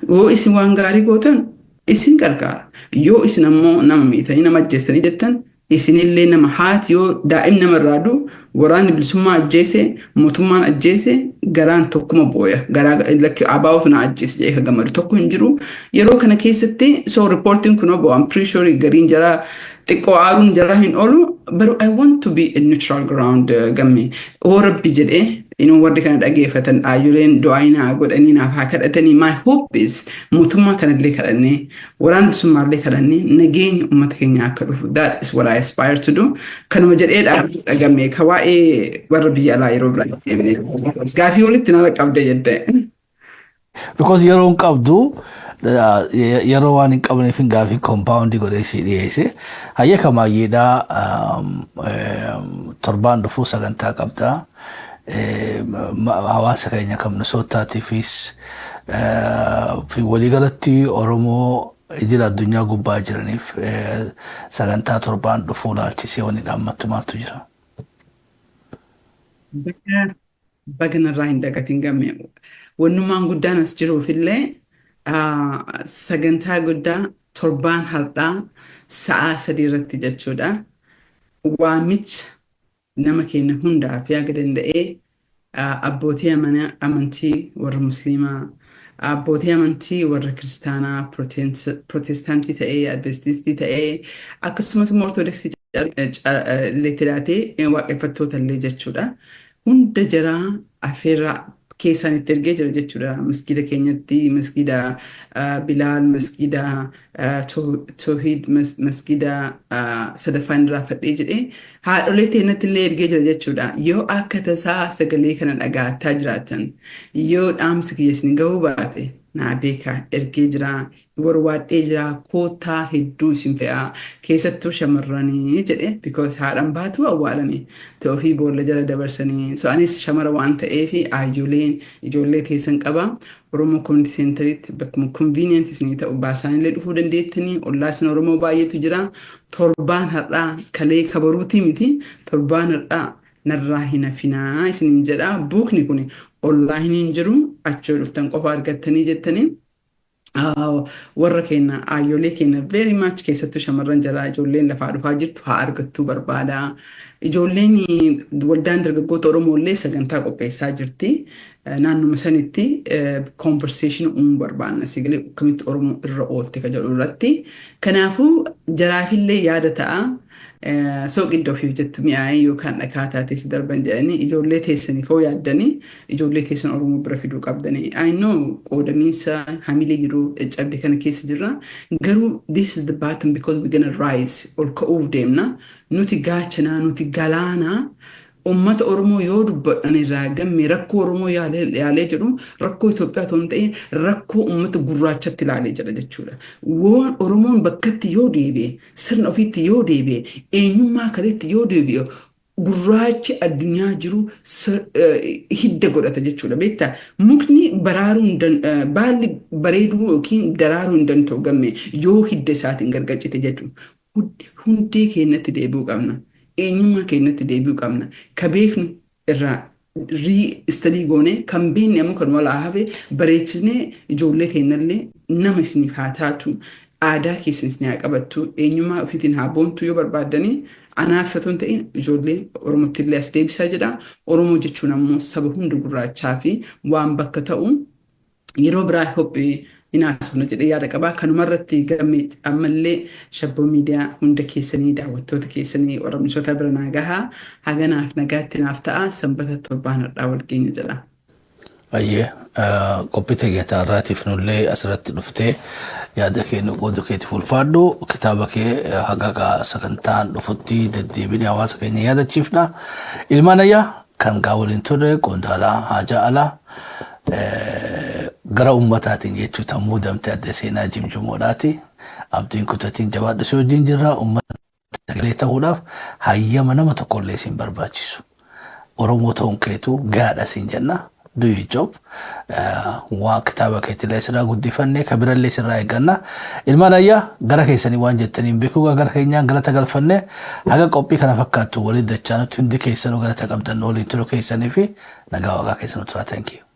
Yoo isin waan gaarii gootan isin gargaara. Yoo isin ammoo nama miitanii nama ajjeessanii jettan, isinillee nama haati yoo daa'imni namarraa du'u waraanni bilisummaa ajjeese, mootummaan ajjeese, garaan tokkuma booya. Garaa lakki abaa'uuf na ajjeese jedhee ka gammadu tokko hin jiru. Yeroo kana keessatti so reportiin kun obbo, I'm pretty sure gariin jaraa xiqqoo aaruun jaraa hin oolu, but I want to be a neutral ground, gamme. Oo rabbi jedhee warri kana dhageeffatan dhaayyoleen du'aa godhanii naaf haa kadhatanii. My hope is mootummaa kanallee kadhannee, waraana bilisummaallee kadhannee, nageenya uummata keenya akka dhufu, that is what I aspire to do. Kanuma jedhee dhagame. Ka waa'ee warra biyya alaa yeroo biraa deemnee gaafii walitti nala qabde jette. Because yeroo hin qabdu, yeroo waan hin qabneef hin gaafii compound godhee si dhiyeesse. Hayya, kamaayyeedhaa, torbaan dhufuu sagantaa qabdaa. Hawaasa keenya kan Minisootaatiifis fi waliigalatti Oromoo idil addunyaa gubbaa jiraniif sagantaa torbaan dhufuu laalchisee wanni dhaammattu maaltu jira? Baga narraa hin dagatin, gamme. Wannummaan guddaan as jiruufillee sagantaa guddaa torbaan har'aa sa'a 3 irratti jechuudha. Waamicha nama keenya hundaaf yaga danda'ee abbootii amantii warra Musliimaa, abbootii amantii warra Kiristaanaa, Protestaantii ta'ee, Adventistii ta'ee, akkasumas immoo Ortodoksii illee tidhaatee waaqeffattoota illee jechuudha. Hunda jaraa afeerraa Keessaan itti ergee jira jechuudha. Masgiida keenyatti, masgiida Bilaal, masgiida Toohid, masgiida sadaffaan irraa fadhee jedhee haadholee teenyatti illee ergee jira jechuudha. Yoo akka tasaa sagalee kana dhagaataa jiraatan, yoo dhaamsi kiyya isin gahuu baate, naa beekaa, ergee jira, warwaadhee jira, kootaa hedduu isin fe'aa, keessattuu shamarranii jedhe, because haadhan baatu awwaalanii ofii boolla jala dabarsanii. So anis shamara waan ta'eef aayyoleen ijoollee teessan qaba. Oromoo Community Centeritti bakkuma convenient isinii ta'u baasaanillee dhufuu dandeettanii. Ollaa isin Oromoo baay'eetu jira. Torbaan har'aa, kalee kabaruutii miti, torbaan har'aa narraa hin hafinaa isiniin jedha. Bookni kun online hin jiru, achii dhuftan qofa argattanii jettanii. Warra keenya, aayyolee keenya, very much keessattuu shamarran jalaa ijoolleen lafaa dhufaa jirtu haa argattuu barbaada. Ijoolleen waldaan dargaggoota Oromoo illee sagantaa qopheessaa jirti. Naannuma sanitti conversation uumuu barbaanna. Sigalee akkamitti Oromoo irra oolte ka jedhu irratti. Kanaafuu jaraafillee yaada ta'a. Sooqidda ofii hojjettu mi'aayee yookaan dhakaa taatee si darban jedhanii, ijoollee teessaniif hoo yaaddanii ijoollee teessan Oromoo bira fiduu qabdanii. I know, qoodamiinsa hamilee yeroo caccabde kana keessa jirra. Garuu this is the bottom because we're gonna rise, ol ka'uuf deemna. Nuti gaachanaa, nuti galaanaa. Uummata Oromoo yoo dubbadhan irraa gamme rakkoo Oromoo yaalee jedhu, rakkoo Itoophiyaa otoo hin ta'in rakkoo uummata gurraachatti ilaalee jira jechuudha. Waan Oromoon bakkatti yoo deebi'e, sirna ofiitti yoo deebi'e, eenyummaa kaleetti yoo deebi'e, gurraachi addunyaa jiru hidda godhata jechuudha. Beektaa, mukni baraaruu hin baalli bareeduu yookiin daraaruu hin danda'u gamme yoo hidda isaatiin gargar cite jechuudha. Hundee keenyatti deebi'uu qabna. Eenyummaa keenyatti deebi'uu qabna. Ka beeknu irraa re-study goone, kan beekne ammoo kan walaa hafe bareechisnee ijoollee keenyallee nama isiniif haa taatu, aadaa keessan isin haa qabattu, eenyummaa ofiitiin haa boontu yoo barbaaddanii, anaaf otoo hin ta'in ijoollee Oromootti illee as deebisaa jedha. Oromoo jechuun ammoo saba hunda gurraachaa fi waan bakka ta'u yeroo biraa hophee hin jedhee yaada qabaa. Kanumarratti gammee ammallee shabboo miidiyaa hunda keessanii, daawwattoota keessanii warra misoota bira naa gahaa. Haganaaf nagaatti naaf ta'a. Sanbata torbaan har'aa wal keenya jedha. Ayyee, qophii teeggataa irraatiif nullee asirratti dhuftee yaada kee nu qoodu keetiif ulfaadhu. Kitaaba kee haga sagantaan dhufutti deddeebinee hawaasa keenya yaadachiifna. Ilmaan ayyaa kan gaa waliin turre qondaalaa haajaa alaa gara ummataatiin jechuu tan muudamte adde Seenaa Jimjimoodhaati. Abdiin kutatiin, jabaadhu, si wajjin jirra. Ummata sagalee ta'uudhaaf hayyama nama tokkollee siin barbaachisu. Oromoo ta'uun keetu gaadha siin jenna. Do your job. Waa kitaaba keetillee sirraa guddifannee kabirallee sirraa eegganna. Ilmaan ayyaa gara keessanii waan jettaniin beekuu, gara keenyaan galata galfannee haga qophii kana fakkaattu waliin dachaa nuti hundi keessanuu galata qabdan waliin turuu keessanii fi nagaa waaqaa keessanuu tura. Thank you.